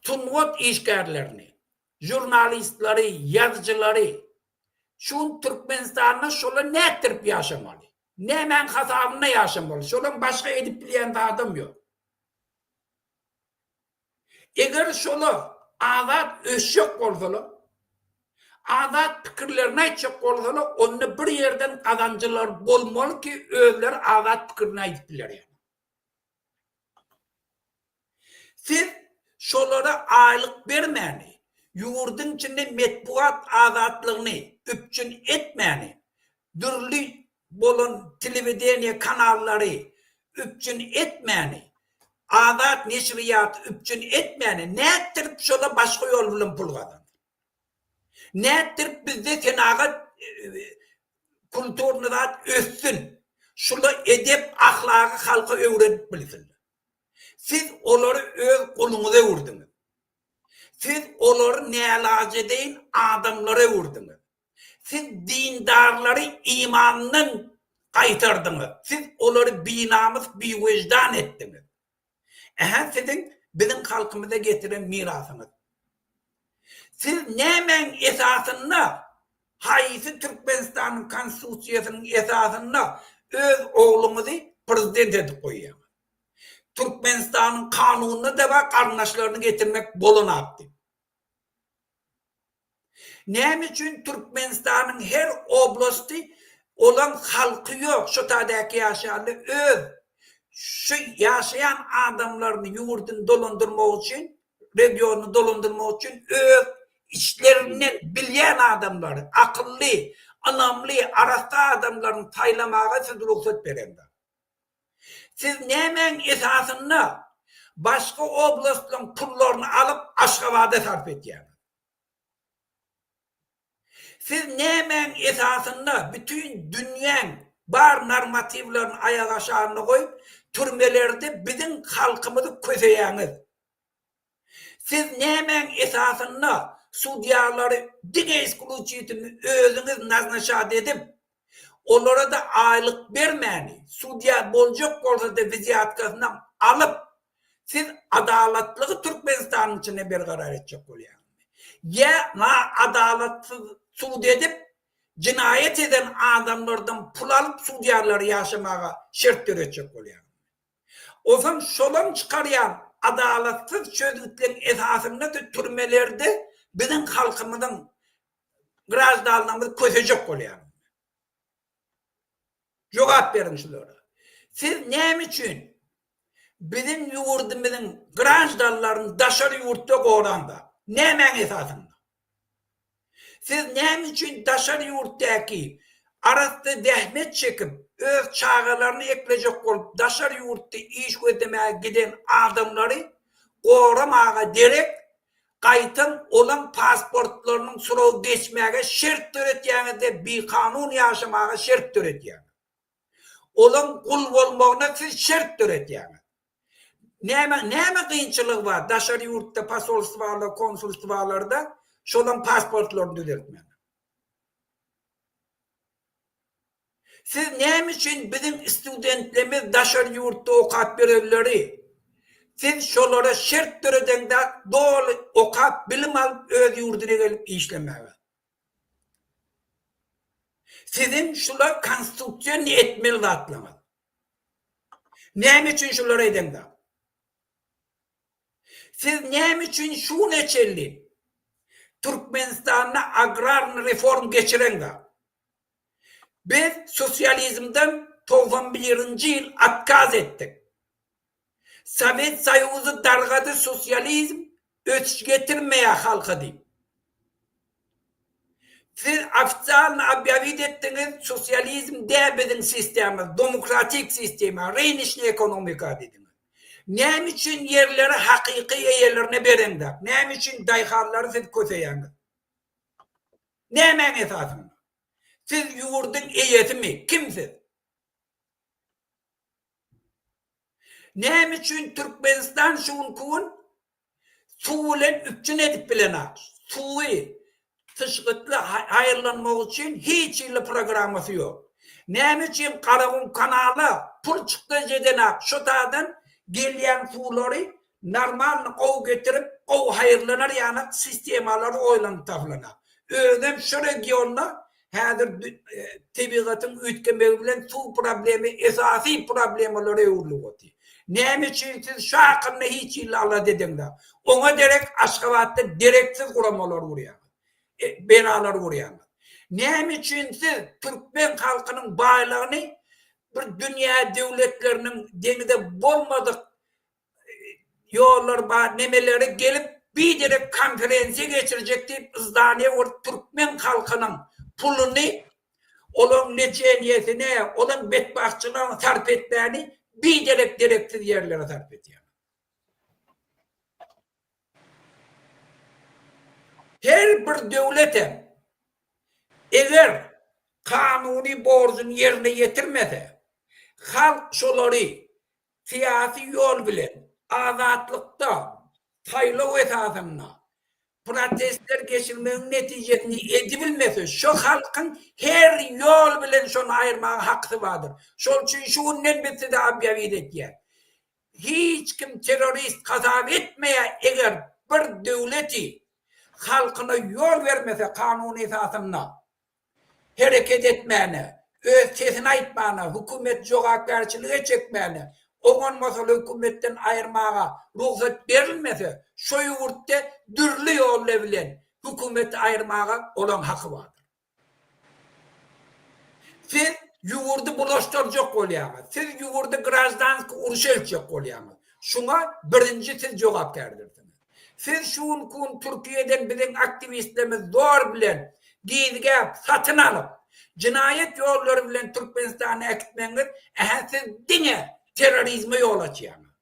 sungat işgärlerini, žurnalistleri, ýazyjylary şu gün Türkmenistanda şolar nätdirip ýaşamaly? Nämäň hasabyna ýaşamaly? Şolaň başga edip bilýän zadam ýok. Eger şolar azat ösjek bolsalar, azat pikirlerini aýtjak bolsalar, onda bir ýerden gazanjylary bolmaly ki, özleri azat pikirini aýdyp biler ýaly. Siz şolara aýlyk bermäni, ýurduň içinde metbugat azatlygyny üpjün etmäni, dürli bolan telewideniýe kanallary üpjün etmäni, azat neşirýaty üpjün etmäni nätdirip şola başga ýol bilen pul gazansyn? Nätdirip bizde senagat kulturny zat össün? Şula edep ahlagy halka öwredip bilsinler. Siz olary öz guluňyza öwürdiňiz. Siz olary nälajedeýin adamlara öwürdiňiz. Siz dindarlary imandan gaýtardyňyz, siz olary binamys, biwejdan etdiňiz. Ähä siziň biziň halkymyza getiren mirasyňyz. Siz nämäň esasynda, haýsy Türkmenistanyň Konstitusiýasynyň esasynda öz ogluňyzy prezident edip goýýaňyz? Türkmenistanyň kanunynda-da bar garyndaşlaryny getirmek bolanok diýip. Näme üçin Türkmenistanyň her oblasty olaň halky ýok şo taýdaky ýaşaýanlar öz şu ýaşaýan adamlaryny ýurduny dolandyrmak üçin regionyny dolandyrmak üçin öz içlerinden bilýän adamlary akylly ynamly arassa adamlaryny saýlamaga siz rugsat bereňzok. Siz nämäň esasynda başga oblastlaryň pullaryny alyp Aşgabada sarp edýäňiz? Siz nämäň esasynda bütin dünýäň bar normatiwlerini aýak aşagynda goýup türmelerde biziň halkymyzy köseýäňiz? Siz nämäň esasynda sudýalary diňe isklýuçitelny özüňiz naznaçat edip, olara-da aýlyk bermäni, sudýa boljak bolsa-da wzýatkasynam alyp, siz adalatlygy Türkmenistanyň içinde berkarar etjek bolýaňyzmy? Ýa na-adalatsyz sud edip, jenaýat eden adamlardan pul alyp sudýarlary ýaşamaga şert döretjek bolýaňyzmy? Ozal şolaň çykarýan adalatsyz çözgütleň esasynda-da türmelerde biziň halkymyzyň graždanlarymyzy kösejek bolýaňyzmy? Jogap beriň şulara. Siz näme üçin biziň ýurdumyzyň graždanlaryny daşary ýurtda goraňda? Nämäň esasynda? Siz näme üçin daşary ýurtdaky arassa zähmet çekip, öz çagalaryny eklejek bolup daşary ýurtda iş gözlemäge giden adamlary goramaga derek, gaýtam olaň pasportlarynyň srogy geçmäge şert döretýäňiz-de bikanun ýaşamaga şert döretýäňiz. Olaň gul bolmagyna siz şert döretýäňiz. Näme näme kynçylygy bar daşary ýurtda posolstwalar, konsulstwalarda şolaň pasportlaryny düzeltmäge. Siz näme üçin biziň studentlerimiz daşary ýurtda okap ýörenleri siz şolara şert döredeňde doly okap bilim alyp öz ýurduna gelip işlemäge. Siziň şular konstitusion etmeli zatlaryňyz. Näme üçin şulary edeňde? Siz näme üçin şu güne çenli Türkmenistanda agrarny reform geçireňde? Biz sosializmden 91-nji ýyl otkaz etdik. Sowet Soýuzy dargady sosializm ösüş getirmeýär halka diýip. Siz ofisialny obýawit etdiňiz sosializm däl biziň sistemamyz domokratik sistema rynişniý ekonomika diýdiňiz. Näme üçin ýerleri hakyky eýelerine bereňzok? Näme üçin daýhanlary siz köseýäňiz? Nämäň esasynda? Siz ýurduň eýesimi? Kim siz? Näme üçin Türkmenistan şu günki gün suw bilen üpjün edip bilenok? Suwy tygşytly haýyrlanmak üçin hiç hili programmasy ýok. Näme üçin Garagum kanala pul çykdajy edenak şo taýdan gelýän suwlary normalny gowy getirip gowy haýyrlanar ýanak sistemalary oýlanyp tapylanak. Özem şu regionda häzir tebigatyň üýtgemegi bilen suw problemi esasy problemalara öwrülip otyr. Näme üçin siz şu hakynda hiç hili alada edeňzok? Oňa derek Aşgabatda dereksiz guramalar gurýaňyz. Binalar gurýaňyz. Näme üçin siz türkmen halkynyň baýlygyny bir dünýä döwletleriniň deňize bolmadyk ýollar bar nemeleri gelip biderek konferensiýa geçirjek diýip zdaniýa gurup türkmen halkynyň puluny olaň leçeniýesine olaň betbagtçylygyna sarp etmäni biderek dereksiz ýerlere sarp edýär. Her bir döwletem eger kanuny borjuny ýerine ýetirmese halk şolary syýasy ýol bilen, azatlykda, saýlaw esasynda protestler geçirmegiň netijesini edibilmese, şo halkyň her ýol bilen şony aýyrmaga hakysy bardyr. Şol üçin şu günden biz size obýawit etýäs. Hiç kim terrorist hasap etmeýär, eger bir döwleti halkyna ýol bermese kanun esasynda hereket etmäne, öz sesini aýtmana, hökümet jogapkärçilige çekmäne, oňanmasa hökümetden aýyrmaga rugsat berilmese, şo ýurtda dürli ýolla bilen hökümeti aýyrmaga olaň haky bardyr. Siz ýurdy bulaşdyrjak bolýaňyz. Siz ýurdy graždanski uruşa eltjek bolýaňyz. Şuňa birinji siz jogapkärdirsiňiz. Siz şu günki gün Türkiýeden biziň aktiwistlerimiz zor bilen gizgäp, satyn alyp, jenaýat ýollary bilen Türkmenistana äkitmegiňiz, ähä siz diňe terrorizme ýol açýaňyz.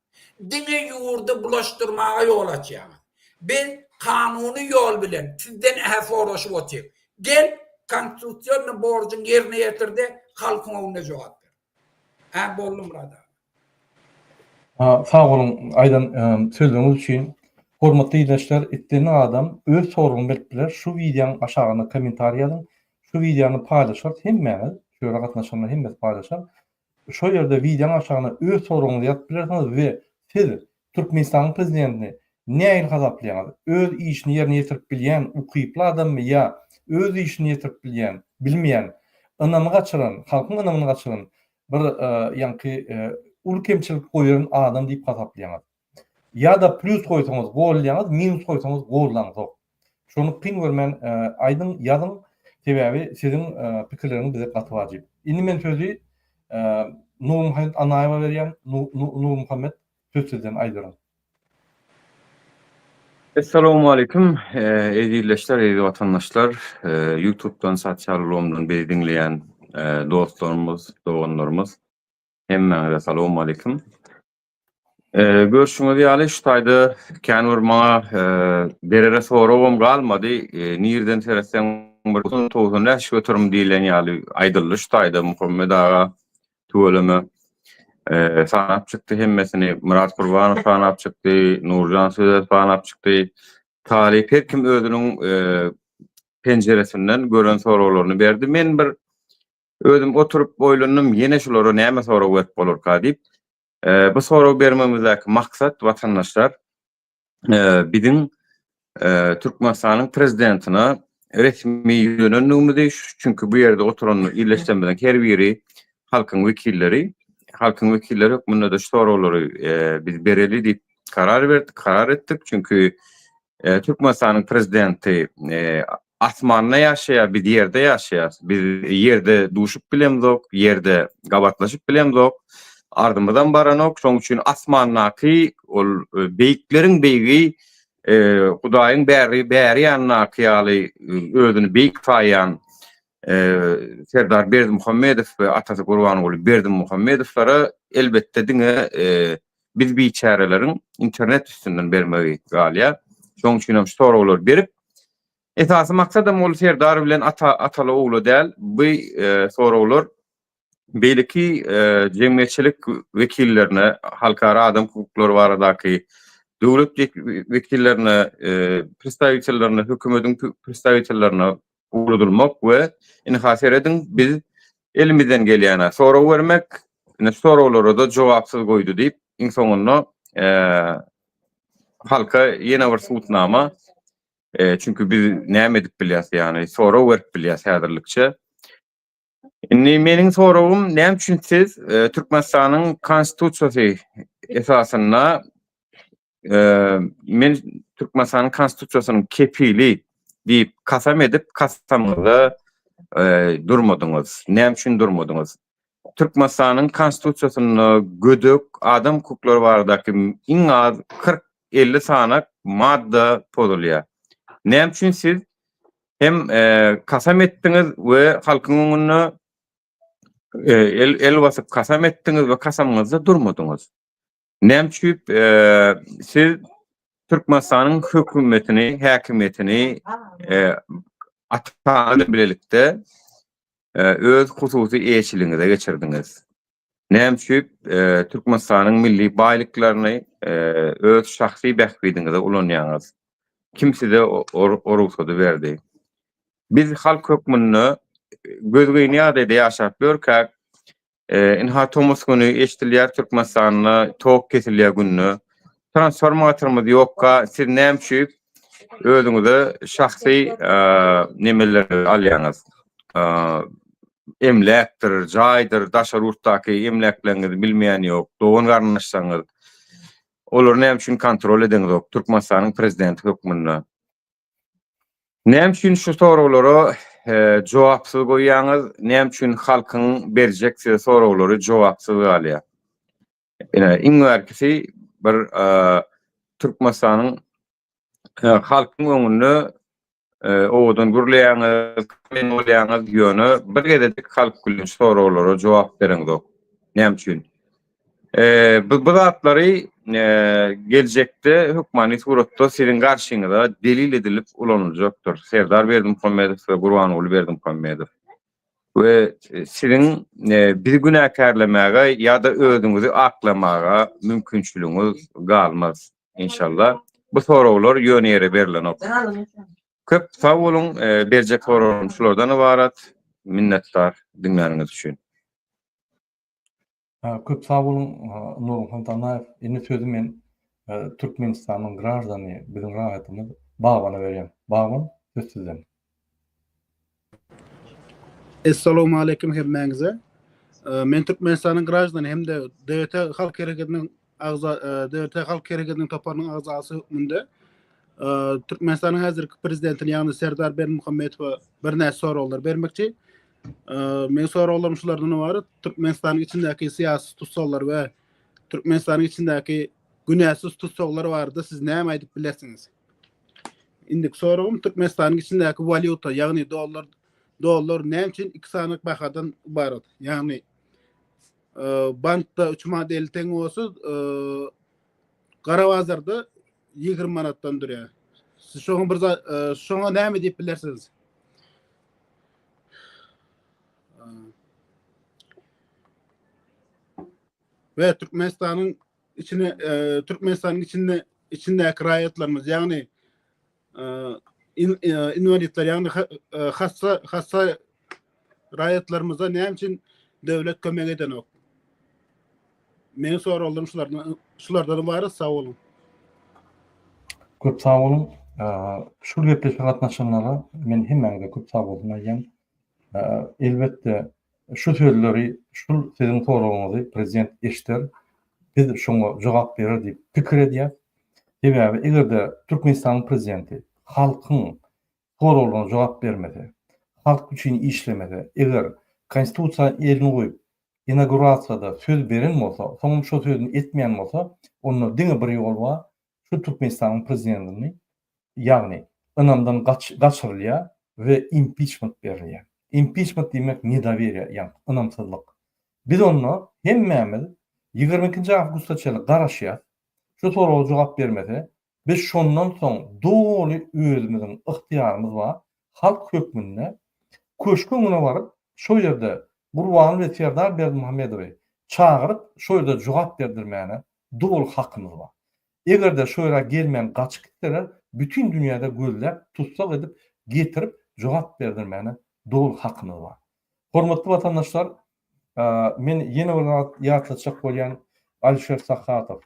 Diňe ýurdy bulaşdyrmaga ýol açýaňyz. Biz kanuny ýol bilen sizden ähä soraşyp otyr. Gel, konstitusionnyý borjuňy ýerine ýetir-de, halkyň öňünde jogap ber. Hä boldy Myrat aga. Sag boluň aýdan sözleriňiz üçin. Hormatly ildeşler islendik adam öz soragyny berip biler şu wideoň aşagyna kommentariý ýazyň şu wideony paýlaşarys hemmäňiz şu ýere gatnaşanlar hemmesi paýlaşar şo ýerde wideoň aşagyna öz soragyňyzy ýazyp bilersiňiz we. Siz Türkmenistanyň prezidentini nähili hasaplaýaňyz? Öz işini ýerine ýetirip bilýän, ukyply adammy ýa öz işini ýetirip bilýän, bilmeýän, ynamy gaçyran, halkyň ynamyny gaçyran bir ýaňky uly kemçilik goýan adam diýip hasaplaýaňyz? Ýa-da plýus goýsaňyz gollaýaňyz, minus goýsaňyz gollaňzok. Şony kyn görmän aýdyň, ýazyň, sebäbi siziň pikirleriňiz bize gaty wajyp. Indi men sözi Nurmuhammet Annaýewa berýän. Nurmuhammet söz sizden aýdyň. Essalawmaleýkim ezizleşler, eziz watandaşlar, ýutubdan, sosial ulgamdan bizi diňleýän dostlarymyz, doganlarymyz hemmäňize salowmaleýkim. Görşüňiz ýaly şu taýda kän bir maňa berere soragam galmady. Nirden seretseň bir 95% diýlen ýaly aýdyldy şu taýda Muhammet aga tüweleme sanap çykdy hemmesini. Myrat Gurbanow sanap çykdy, Nurjan Sözer sanap çykdy. Talyp her kim özüniň penjiresinden gören soraglaryny berdi. Men bir özüm oturyp oýlandym, ýene şulara näme sorag berip bolarka diýip. Bu sorag bermegimizdäki maksat watandaşlar biziň Türkmenistanyň prezidentine resmi ýüzlenendigimizi, çünki bu ýerde oturan ildeşlerimiziň her biri halkyň wekilleri, halkyň wekilleri hökmünde-de şu soraglary biz bereli diýip karar berdik, karar etdik. Çünki Türkmenistanyň prezidenti asmanda ýaşaýar, biz ýerde ýaşaýarys. Biz ýerde duşup bilemzok, ýerde gabatlaşyp bilemzok. Ardymyzam baranok. Şonuň üçin asmandaky ol beýikleriň beýigi, Hudaýyň bäri bäri ýanyndaky ýaly özüni beýik saýýan Serdar Berdimuhamedow we atasy Gurbanguly Berdimuhamedowlara elbetde diňe biz biçäreleriň internet üstünden bermegi galýar. Şonuň üçin hem şu soraglary berip, esasy maksadam ol Serdar bilen ata ataly ogla däl, bu soraglar beýleki jemgyýetçilik wekillerine, halkara adam hukuklary baradaky döwlet wekillerine, predstawitellerine, hökümetiň predstawitellerine ugradylmak we ynha serediň biz elimizden gelýäne sorag bermek, ine şu soraglara-da jogapsyz goýdy diýip, iň soňunda halka ýene bir subutnama, çünki biz näme edip bilýäs, ýagny sorag berip bilýäs häzirlikçe. Indi meniň soragym näme üçin siz Türkmenistanyň Konstitusiýasy esasynda men Türkmenistanyň Konstitusiýasynyň kepili diýip kasam edip kasamyňyza durmadyňyz? Näme üçin durmadyňyz? Türkmenistanyň Konstitusiýasynda gödek adam hukuklary baradaky iň az 40-50 sanak madda pozulýar. Näme üçin siz hem kasam etdiňiz we halkyň öňünde el el basyp kasam etdiňiz we kasamyňyzda durmadyňyz? Näme üçin siz Türkmenistanyň hökümetini, häkimiýetini ata bilen bilelikde öz hususy eýeçiligiňize geçirdiňiz? Näme üçin Türkmenistanyň milli baýlyklaryny öz şahsy bähbidiňize ulanýaňyz? Kim size o rugsady berdi? Biz halk hökmünde gözgyny ýagdaýda ýaşap ýörkäk, Ynha tomus güni eşdilýär Türkmenistanda tok kesilýär günde. Transformatorymyz ýokka siz näme üçin özüňize şahsy nemeleri alýaňyz? Emläkdir, jaýdyr, daşary ýurtdaky emläkleriňizi bilmeýän ýok, dogan garyndaşlaryňyz. Olary näme üçin kontrol edeňizok Türkmenistanyň prezidenti hökmünde? Näme üçin şu soraglara jogapsyz goýýaňyz? Näme üçin halkyň berjek size soraglary jogapsyz galýar? Ine, iň bärkisi bir Türkmenistanyň halkyň öňünde owadan gürleýäňiz, men bolýaňyz, ýöne bir gezejik halk bilen şu soraglara jogap bereňzok. Näme üçin? Bu bu zatlary geljekde hökmany suratda siziň garşyňyza delil edilip ulanyljakdyr. Serdar Berdimuhamedow we Gurbanguly Berdimuhamedow. We siziň bizi günäkärlemäge ýa-da özüňizi aklamaga mümkinçiligiňiz galmaz. Inşallah. Bu soraglar ýöne ýere berlenok. Köp sag boluň, berjek soraglarym şulardan ybarat. Minnetdar diňläniňiz üçin. Köp sag boluň Nurmuhammet Annaýew. Indi sözi men Türkmenistanyň graždany, biziň raýatymyz Bagbana berýän. Bagban, söz sizden. Essalawmaleýkim hemmäňize. Men Türkmenistanyň graždany hem-de DT Halk hereketiniň agza DT Halk hereketiniň toparynyň agzasy hökmünde Türkmenistanyň häzirki prezidentine ýagny Serdar Berdimuhamedowa birnäçe soraglar bermekçi. Meň soraglarym şulardan ybarat, Türkmenistanyň içindäki syýasy tussaglar we Türkmenistanyň içindäki günäsiz tussaglar barada siz näme aýdyp bilersiňiz? Indiki soragym Türkmenistanyň içindäki walýuta, ýagny dollar, dollar näme üçin iki sany bahadan ybarat? Ýagny bankda 3 manat 50 teňňe bolsa, gara bazarda 20 manatdan durýar. Siz şoňa bir zat, şoňa näme diýip bilersiňiz? We Türkmenistanyň içine e, Türkmenistanyň içinde içindäki raýatlarymyz, ýagny e, in, e, inwalidler, ýagny e, hassa hassa raýatlarymyza näme üçin döwlet kömek edenok? Meniň soraglarym şulardan şulardan ybarat, sag boluň. Köp sag boluň. Şul gepleşige gatnaşanlara men hemmäňize köp sag bolsun aýdýan. Elbetde şu sözleri, şul siziň soragyňyzy prezident eşder, biz şoňa jogap berer diýip pikir edýäs. Sebäbi eger-de Türkmenistanyň prezidenti halkyň soraglaryna jogap bermese, halk üçin işlemese, eger konstitusiýa elini goýup inaugurasiýada söz beren bolsa, soňam şo sözüni etmeýän bolsa, onda diňe bir ýol bar, şu Türkmenistanyň prezidentini, ýagny ynamdan gaçyrylýar we impiçment berilýär. Impiçment diýmek nedoweriýe, ýagny ynamsyzlyk. Biz onda hemmämiz 22-nji awgusta çenli garaşýas, şu soraga jogap bermese, biz şondan soň doly özümiziň ygtyýarymyz bar, halk hökmünde köşk öňüne baryp, şo ýerde Gurbanguly we Serdar Berdimuhamedowy çagyryp, şo ýerde jogap berdirmäne doly hakymyz bar. Eger-de şo ýere gelmän gaçyp gitseler, bütin dünýäde gözläp, tussag edip, getirip, jogap berdirmäne doly hakymyz bar. Hormatly watandaşlar, men ýene bir zat ýatlatjak bolýan, Alişer Sahatow,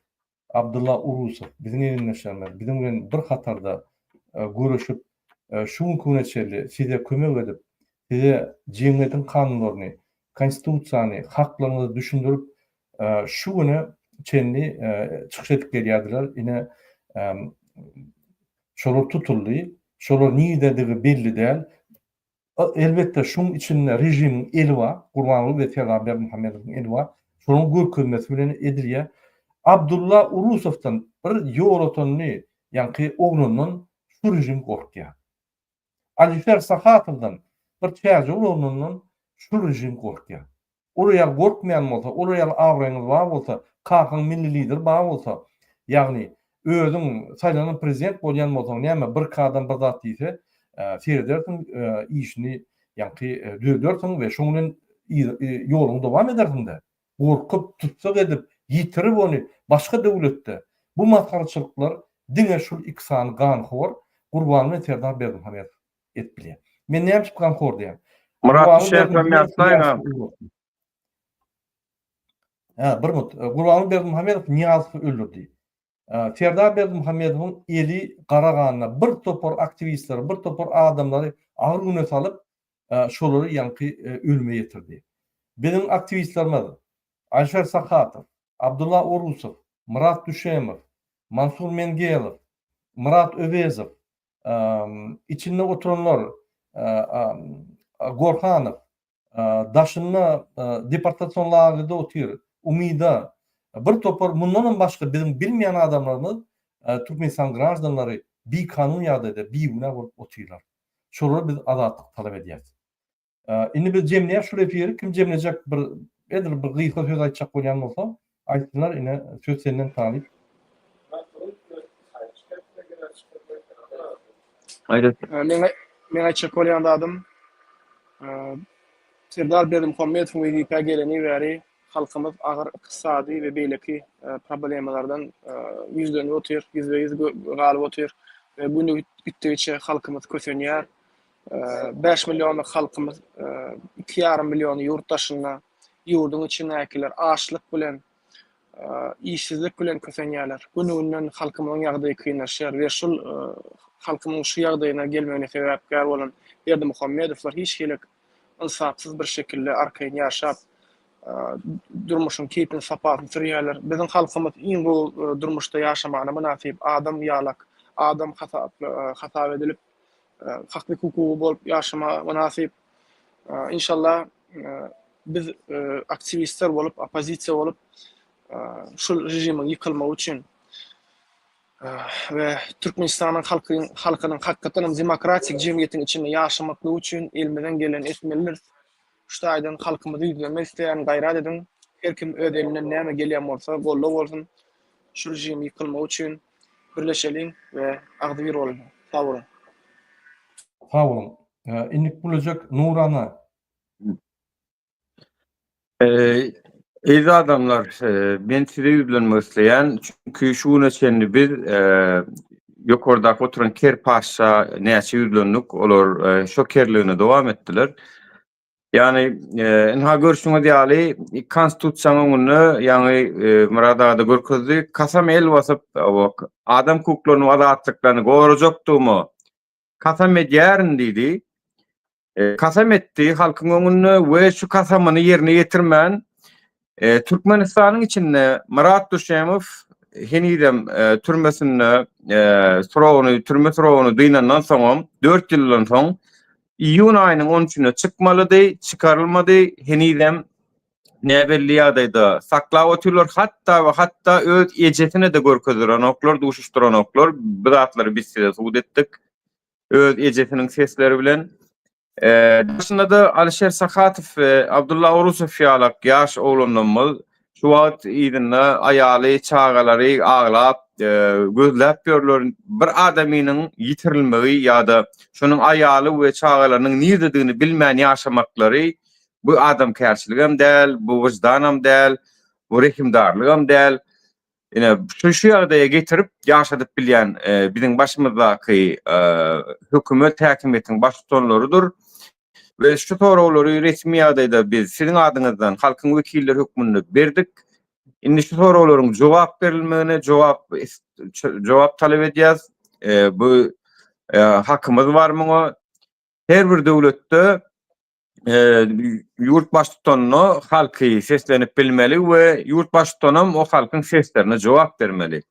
Abdylla Urusow biziň egindeşlerimiz, biziň bilen bir hatarda göreşip, şu günki güne çenli size kömek edip, size jemgyýetiň kanunlaryny, Konstitusiýany, haklaryňyzy düşündirip, şu güne çenli çykyş edip gelýärdiler. Ine, şolar tutuldy. Şolar nirededigi belli däl. Elbetde, şuň içinde režimiň eli bar, Gurbanguly we Serdar Berdimuhamedowyň eli bar. Şolaryň görkezmesi bilen edilýär. Abdulla Urusowdan bir ýolötenli, ýaňky oglandan şu režim gorkýar. Alişer Sahatowdan bir çärjew oglandan şu režim gorkýar. Olar ýaly gorkmaýan bolsa, olar ýaly abraýyňyz bar bolsa, kakaň milli lider bar bolsa, ýagny özüň saýlanan prezident bolýan bolsaň näme birki adam bir zat diýse, seredersiň işini ýaňky düzedersiň we şoň bilen ýoluňy dowam edersiňdä. Gorkup, tussag edip, ýitirip ony başga döwletde bu masgaraçylyklar diňe şul iki sany ganhor Gurbanguly Serdar Berdimuhamedow. edip bilýär. Men näme üçin ganhor diýýän? Myrat Düşekow ýatlaýyn. Ha, bir minut. Gurbanguly Berdimuhamedow Nyýazowy öldürdi. Serdar Berdimuhamedowyň eli gara ganda bir topar aktiwistleri, bir topar adamlary agyr güne salyp, şolary ýaňky ölüme ýetirdi. Biziň aktiwistlerimiz Alişer Sahatow, Abdulla Orusow, Myrat Düşemow, Mansur Mengelow, Myrat Öwezow, içinde oturanlar Gorhanow, daşynda deportasion lagerde otyr, Umyda, bir topar mundanam başga biziň bilmeýän adamlarymyz Türkmenistan graždanlary bikanun ýagdaýda bigünä bolup otyrlar. Şolara biz azatlyk talap edýäris. Indi biz jemleýäs şul efiri, kim jemlejek bir edil bir gysga söz aýtjak bolýan bolsa aýtsynlar ine söz senden Talyp. Meň meň aýtjak bolýan zadym Serdar Berdimuhamedowyň wezipä geleni bäri halkymyz agyr ykdysady we beýleki problemalardan ýüzlenip otyr, ýüzbe-ýüz galyp otyr we gün gitdigiçe halkymyz kösenýär. 5 millionlyk halkymyz 2,5 milliony ýurt daşynda. Ýurduň içindäkiler açlyk bilen, işsizlik bilen kösenýärler. Gün-günden halkymyzyň ýagdaýy kynlaşýar we şul halkymyň şu ýagdaýyna gelmegine sebäpkär bolan Berdimuhamedowlar hiç hili ynsapsyz bir şekilde arkaýyn ýaşap, durmuşyň keýpini sapasyny sürýärler. Biziň halkymyz iň gowy durmuşda ýaşamagyna mynasyp, adam ýalak, adam hasap edilip, hakly hukugy bolup ýaşamaga mynasyp. Inşallah biz aktiwistler bolup, oppozisiýa bolup şul režimiň ýykylmagy üçin we Türkmenistanyň halkyň halkynyň hakykatdan hem demokratik jemgyýetiň içinde ýaşamaklygy üçin elimizden geleni etmelidiris. Şu taýdan halkymyzy ýüzlenmek isleýärin, gaýrat ediň. Her kim öz elinden näme gelýän bolsa goldaw bolsun. Şu režim ýykylmagy üçin birleşeliň we agzybir boluň. Sag boluň. Sag boluň. Indik gülejek Nurana. Eziz adamlar, men size ýüzlenmek isleýän, çünki şu güne çenli biz ýokardaky oturan ker patyşa näçe ýüzlendik, olar şo kerligine dowam etdiler. Ýagny, ynha görşüňiz ýaly, Konstitusiýanyň öňünde, ýaňy Myrat aga-da görkezdi, kasam el basyp, adam hukuklaryny we azatlyklaryny gorajakdygyma kasam edýärin diýdi. Kasam etdi halkyň öňünde we şu kasamyny ýerine ýetirmän, Türkmenistanyň içinde Myrat Duşemow henizem türmesinde suragyny, türme suragyny dynandan soňam, 4 ýyldan soň iýun aýynyň on üçünde çykmalydy, çykarylmady, henizem näbelli ýagdaýda saklap otyrlar, hatda we hatda öz ejesine-de görkezdirenoklar, duşuşdyranoklar, bu zatlary biz size subut etdik, öz ejesiniň sesleri bilen. Daşynda-da Alişer Sahatow we Abdulla Orusow ýalak ýaş oglanlarymyz şu wagt yzynda aýaly, çagalary aglap, gözläp ýörler. Bir adamynyň ýitirilmegi ýa-da şonuň aýaly we çagalarynyň nirdedigini bilmän ýaşamaklary bu adamkärçiligem däl, bu wyždanam däl, bu rehimdarlygam däl. Ine, şu şu ýagdaýa getirip ýaşadyp bilýän biziň başymyzdaky hökümet, häkimiýetiň baştutanlarydyr. We şu soraglary resmi ýagdaýda biz siziň adyňyzdan halkyň wekilleri hökmünde berdik. Indi şu soraglaryň jogap berilmegine jogap jogap talap edýäs. Bu hakymyz bar muňa. Her bir döwletde ýurt baştutanyna halky seslenip bilmeli we ýurt baştutanam o halkyň seslerine jogap bermeli.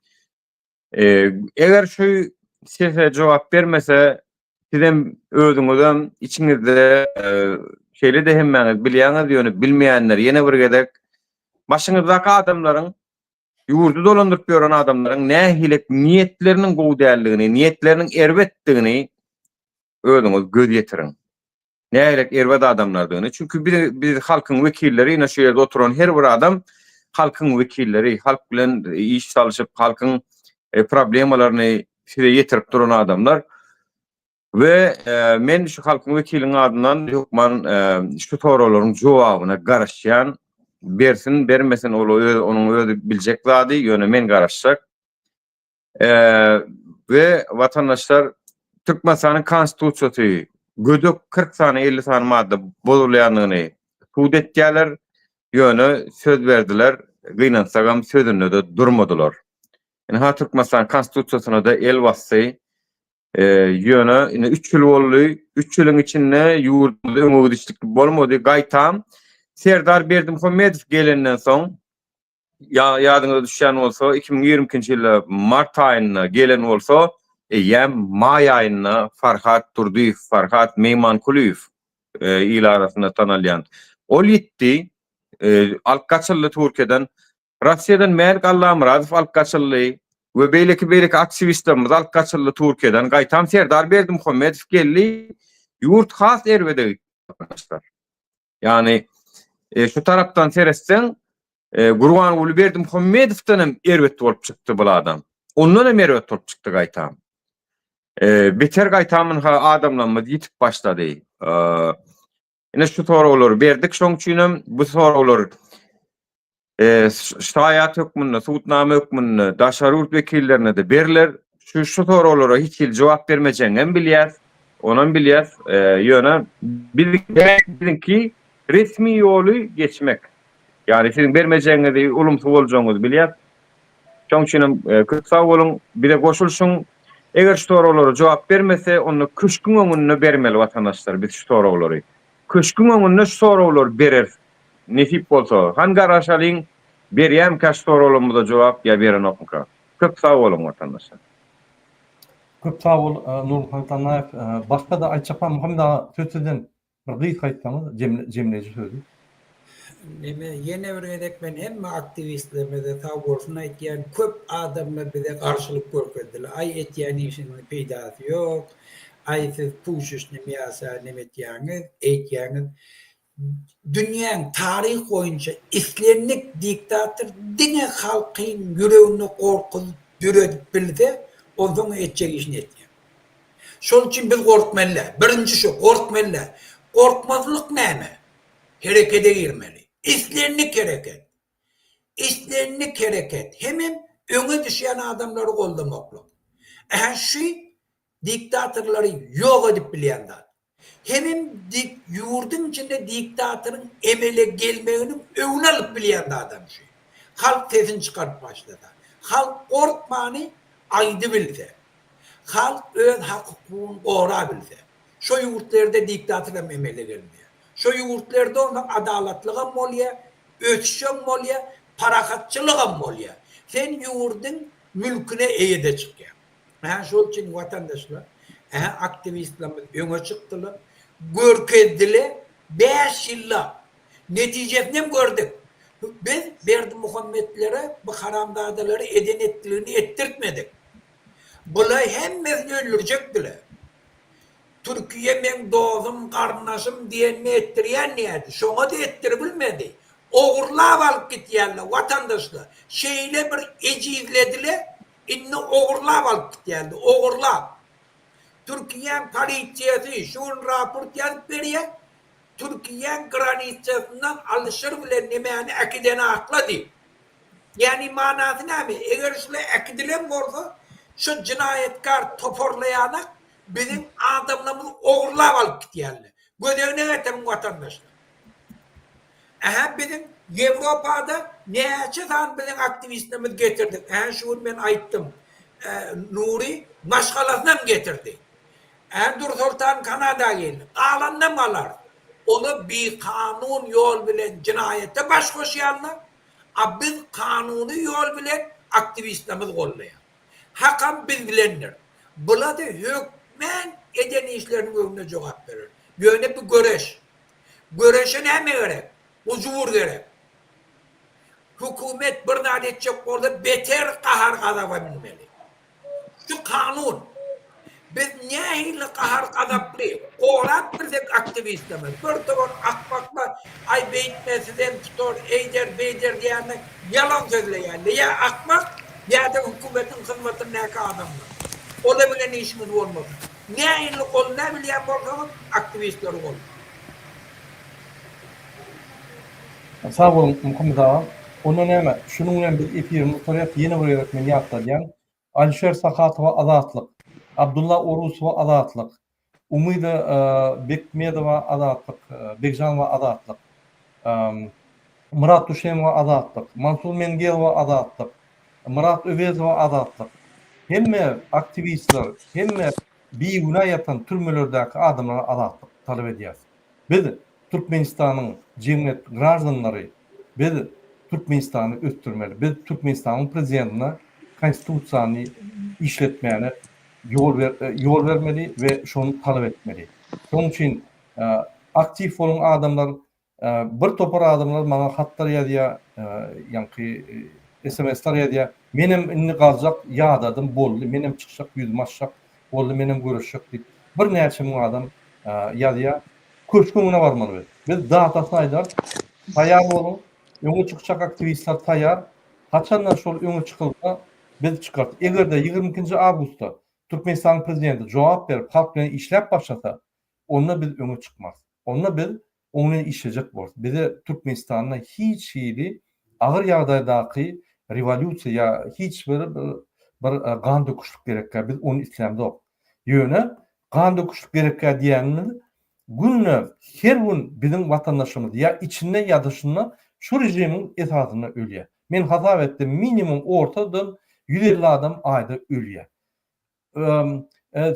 Eger şu sese jogap bermese, sizem özüňizem içiňizde şeýle-de hemmäňiz bilýäňiz, ýöne bilmeýänler ýene bir gezek başyňyzdaky adamlaryň ýurdy dolandyryp ýören adamlaryň nähili niýetleriniň gowy däldigini, niýetleriniň erbetdigini özüňiz göz ýetiriň. Nähilek erbet adamlardygyny. Çünki biz, biz halkyň wekilleri, ine şu ýerde oturan her bir adam halkyň wekilleri, halk bilen iş salyşyp, halkyň e, problemalaryny size ýetirip duran adamlar. We e, men şu halkyň wekiliniň adyndan hökman e, şu soraglaryň jogabyna garaşýan. Bersin, bermesin ol öz onuň özi biljek zady, ýöne men garaşjak. We watandaşlar Türkmenistanyň Konstitusiýasy gödek 40 sany 50 sany madda bozulýandygyny subut etýärler. Ýöne söz berdiler, gynansagam sözünde-de durmadylar. Ynha Türkmenistan Konstitusiýasyna-da el basdy. Ýöne indi 3 ýyl boldy. 3 ýylyň içinde ýurdumyzda öňe gidişlik bolmady. Gaýtam Serdar Berdimuhamedow gelenden soň Ýa ýadyňyza düşýän bolsa, 2022-nji ýylda mart aýynda gelen bolsa, eýýäm maý aýynda Farhat Durdyýew, Farhat Meýmankulyýew il arasynda tanalýan, ol ýitdi, alyp gaçyldy Türkiýeden. Russiýadan Mälik Allamyradow alyp gaçyldy we beýleki-beýleki aktiwistlerimiz alyp gaçyldy Türkiýeden. Gaýtam Serdar Berdimuhamedow geldi, ýurt has erbede gitdi, arkadaşlar. Ýagny şu tarapdan seretseň, Gurbanguly Berdimuhamedowdan hem erbet bolup çykdy bul adam. Ondan hem erbet bolup çykdy gaýtam. Beter gaýtam ynha adamlarymyz ýitip başlady. Ine şu soraglary berdik şoň üçin hem bu soraglar şaýat hökmünde, subutnama hökmünde daşary ýurt wekillerine-de berler. Şu şu soraglara hiç hili jogap bermejegini hem bilýäs. Onam bilýäs. Ýöne biziňki resmi ýoly geçmek. Ýagny siziň bermejegiňizi, ulumsy boljagyňyzy bilýäs. Şoň üçin hem köp sag boluň, bize goşulyşyň. Eger şu soraglara jogap bermese, onda köşküň öňünde bermeli watandaşlar biz şu soraglary. Köşküň öňünde şu soraglary bereris. Nesip bolsa. Hany garaşalyň, berýärmikä şu soraglarymyza jogap ýa berenokmyka. Köp sag boluň watandaşlar. Köp sag bol Nurmuhammet Annaýew. Başga-da aýtjak bar Muhammet aga söz sizden. Bir gysga aýtsaňyz jemleýji sözi. Neme ýene bir gezek men hemme aktiwistlerimize sag bolsun aýtýan köp adamlar bize garşylyk görkezdiler aý etýän işiňiziň peýdasy ýok aý siz puşeçnyý mýasa neme etýäňiz eýtýäňiz dünýäň taryh boýunça islendik diktator diňe halkyň ýüreginde gorky döredip bilse onsoň etjek işini etýär. Şol üçin biz gorkmaly däl. Birinji şu, gorkmaly däl. Gorkmazlyk näme? Herekede girmeli. Islendik hereket. Islendik hereket. Hemem öňe düşýän adamlary goldamaklyk. Ähä şu diktatorlary ýok edip bilýän zat. Hemem ýurduň içinde diktatoryň emele gelmeginiň öňüni alyp bilýän zadam şu. Halk sesini çykaryp başlasa. Halk gorkmany aýdybilse. Halk öz hak-hukugyny gorabilse, şo ýurtlarda diktatoram emele gelmeýär. Şo ýurtlarda onsoň adalatlygam bolýar, ösüşem bolýar, parahatçylygam bolýar. Sen ýurduň mülküne eýe-de çykýaň. Hä, şol üçin watandaşlar, hä, aktiwistlerimiz öňe çykdylar, görkezdiler, bäş ýyllap netijesinem gördük. Biz Berdimuhametlere, bu haramzadalara eden-etdiligini etdirtmedik. Bula hemmesini öldürjekdiler. Türkiýe meň dozum, garyndaşym diýenini etdirýän diýýärdi. Şoňa-da etdiribilmedi. Ogurlap alyp gitýärler watandaşlar. Şeýle bir ejizlediler, indi ogurlap alyp gitýärler, ogurlap. Türkiýäň polisiýasy şu gün raport ýazyp berýär, Türkiýäň granitsasyndan Alyşir bilen nemäni äkidenakla diýip. Ýagny manasy näme? Eger şular äkidilen bolsa, şu jynaýatkar toparlaýanak biziň adamlarymyzy ogurlap alyp gitýärler. Göz öňüne getiriň watandaşlar. Ähä biziň Ýewropada näçe sany biziň aktiwistlerimizi getirdik. Ähä şu gün men aýtdym. Nury maşgalasynam getirdi. Ähä Dursoltan Kanada geldi. Galanynam alarys. Olar bikanun ýol bilen jynaýata baş goşýarlar. A biz kanuny ýol bilen aktiwistlerimizi goldaýas. Hakam biz bilendir. Bulada hökmän eden işleriniň öňünde jogap berer. Ýöne bu göreş. Göreşe näme gerek? Gujur gerek. Hökümet bir zat etjek bolsa beter gahar-gazaba münmeli. Şu kanun. Biz nähili gahar-gazaply, gorap bilsek aktiwistlerimiz, bir topar akmaklar, aý beýtme sizem tutar, eýder, beýder diýýänler ýalan sözleýärler. Ýa akmak, ýa-da hökümetiň hyzmatyndaky adamlar. Olar bilen işiňiz bolmasyn. Nähili goldabilýän bolsaňyz aktiwistleri goldaň. Sag boluň Muhammet agam. Onda näme, şunuň bilen biz efirimizi gutarýas. Ýene bir gezek men ýatladýan. Alişer Sahatowa Azatlyk, Abdulla Orusowa Azatlyk, Umyda Bekmedowa Azatlyk, Begjanowa Azatlyk, Myrat Duşemowa Azatlyk, Mansur Mengelowa Azatlyk, Myrat Öwezowa Azatlyk. Hemme aktiwistler, hemme bigünä ýatan türmelerdäki adamlara azatlyk talap edýäris. Biz Türkmenistanyň jemgyýet graždanlary biz Türkmenistany ösdürmeli. Biz Türkmenistanyň prezidentine konstitusiýany işletmäne ýol ýol bermeli we şony talap etmeli. Şonuň üçin aktiw boluň adamlar. Bir topar adamlar maňa hatlar ýazýar, ýaňky SMS-ler ýazýar. Menem indi galjak, ýadadym, boldy, menem çykjak, ýüzümi açjak, boldy, menem göreşjek diýip, birnäçe müň adam ýazýar. Köşgüň öňüne barmaly biz. Biz datasyny aýdarys. Taýýar boluň. Öňe çykjak aktiwistler taýýar. Haçanda şol öňe çykylsa, biz çykarys. Eger-de 22-nji awgustda Türkmenistanyň prezidenti jogap berip, halk bilen işläp başlasa, onda biz öňe çykmarys. Onda biz oň bilen işlejek borus. Bize Türkmenistanda hiç hili agyr ýagdaýdaky rewolýusiýa ýa hiç bir bir gan döküşlik gerekkä. Biz ony islämzok. Ýöne gan döküşlik gerekkä diýenimiz günde her gün biziň watandaşymyz ýa içinde ýa daşynda. şu režimiň esasynda ölýär. Men hasap etdim, minimum ortadan 150 adam aýda ölýär.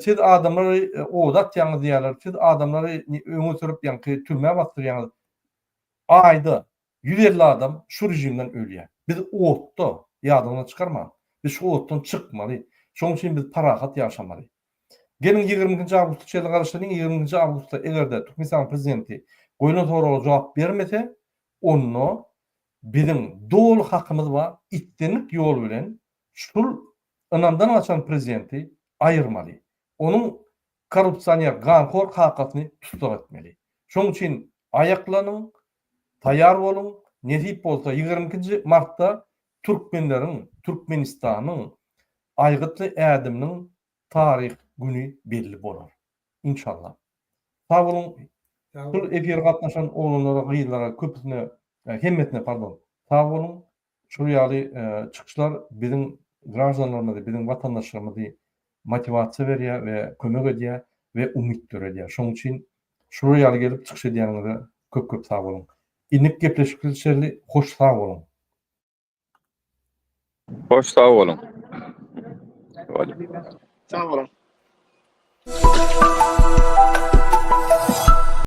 Siz adamlary oda atýaňyz diýýärler, siz adamlary öňe sürüp ýaňky türmä basdyrýaňyz. Aýda 150 adam şu režimden ölýär. Biz otda, ýadyňyzdan çykarmaň. Biz şu otdan çykmaly. Şonuň üçin biz parahat ýaşamaly. Geliň 22-nji awgusta çenli garaşalyň, 22-nji awgustda eger-de Türkmenistanyň prezidenti goýlan soraga jogap bermese, onda biziň doly hakymyz bar, islendik ýol bilen şul ynamdan gaçan prezidenti aýyrmaly. Onuň korrupsioner, ganhor kakasyny tussag etmeli. Şonuň üçin aýaklanyň, taýýar boluň, nesip bolsa 22-nji martda türkmenleriň, Türkmenistanyň aýgytly ädiminiň taryh güni belli bolar. Inşallah. Sag boluň. Şul efire gatnaşan oglanlara, gyzlara köpüsine, hemmesine pardon, sag boluň. Şul ýaly çykyşlar biziň graždanlarymyzy, biziň watandaşlarymyzy motiwasiýa berýär we kömek edýär we umyt döredýär. Şonuň üçin şular ýaly gelip çykyş edýäniňize köp köp sag boluň. Indiki gepleşikler çenli hoş sag boluň. Hoş sag boluň. Sag boluň.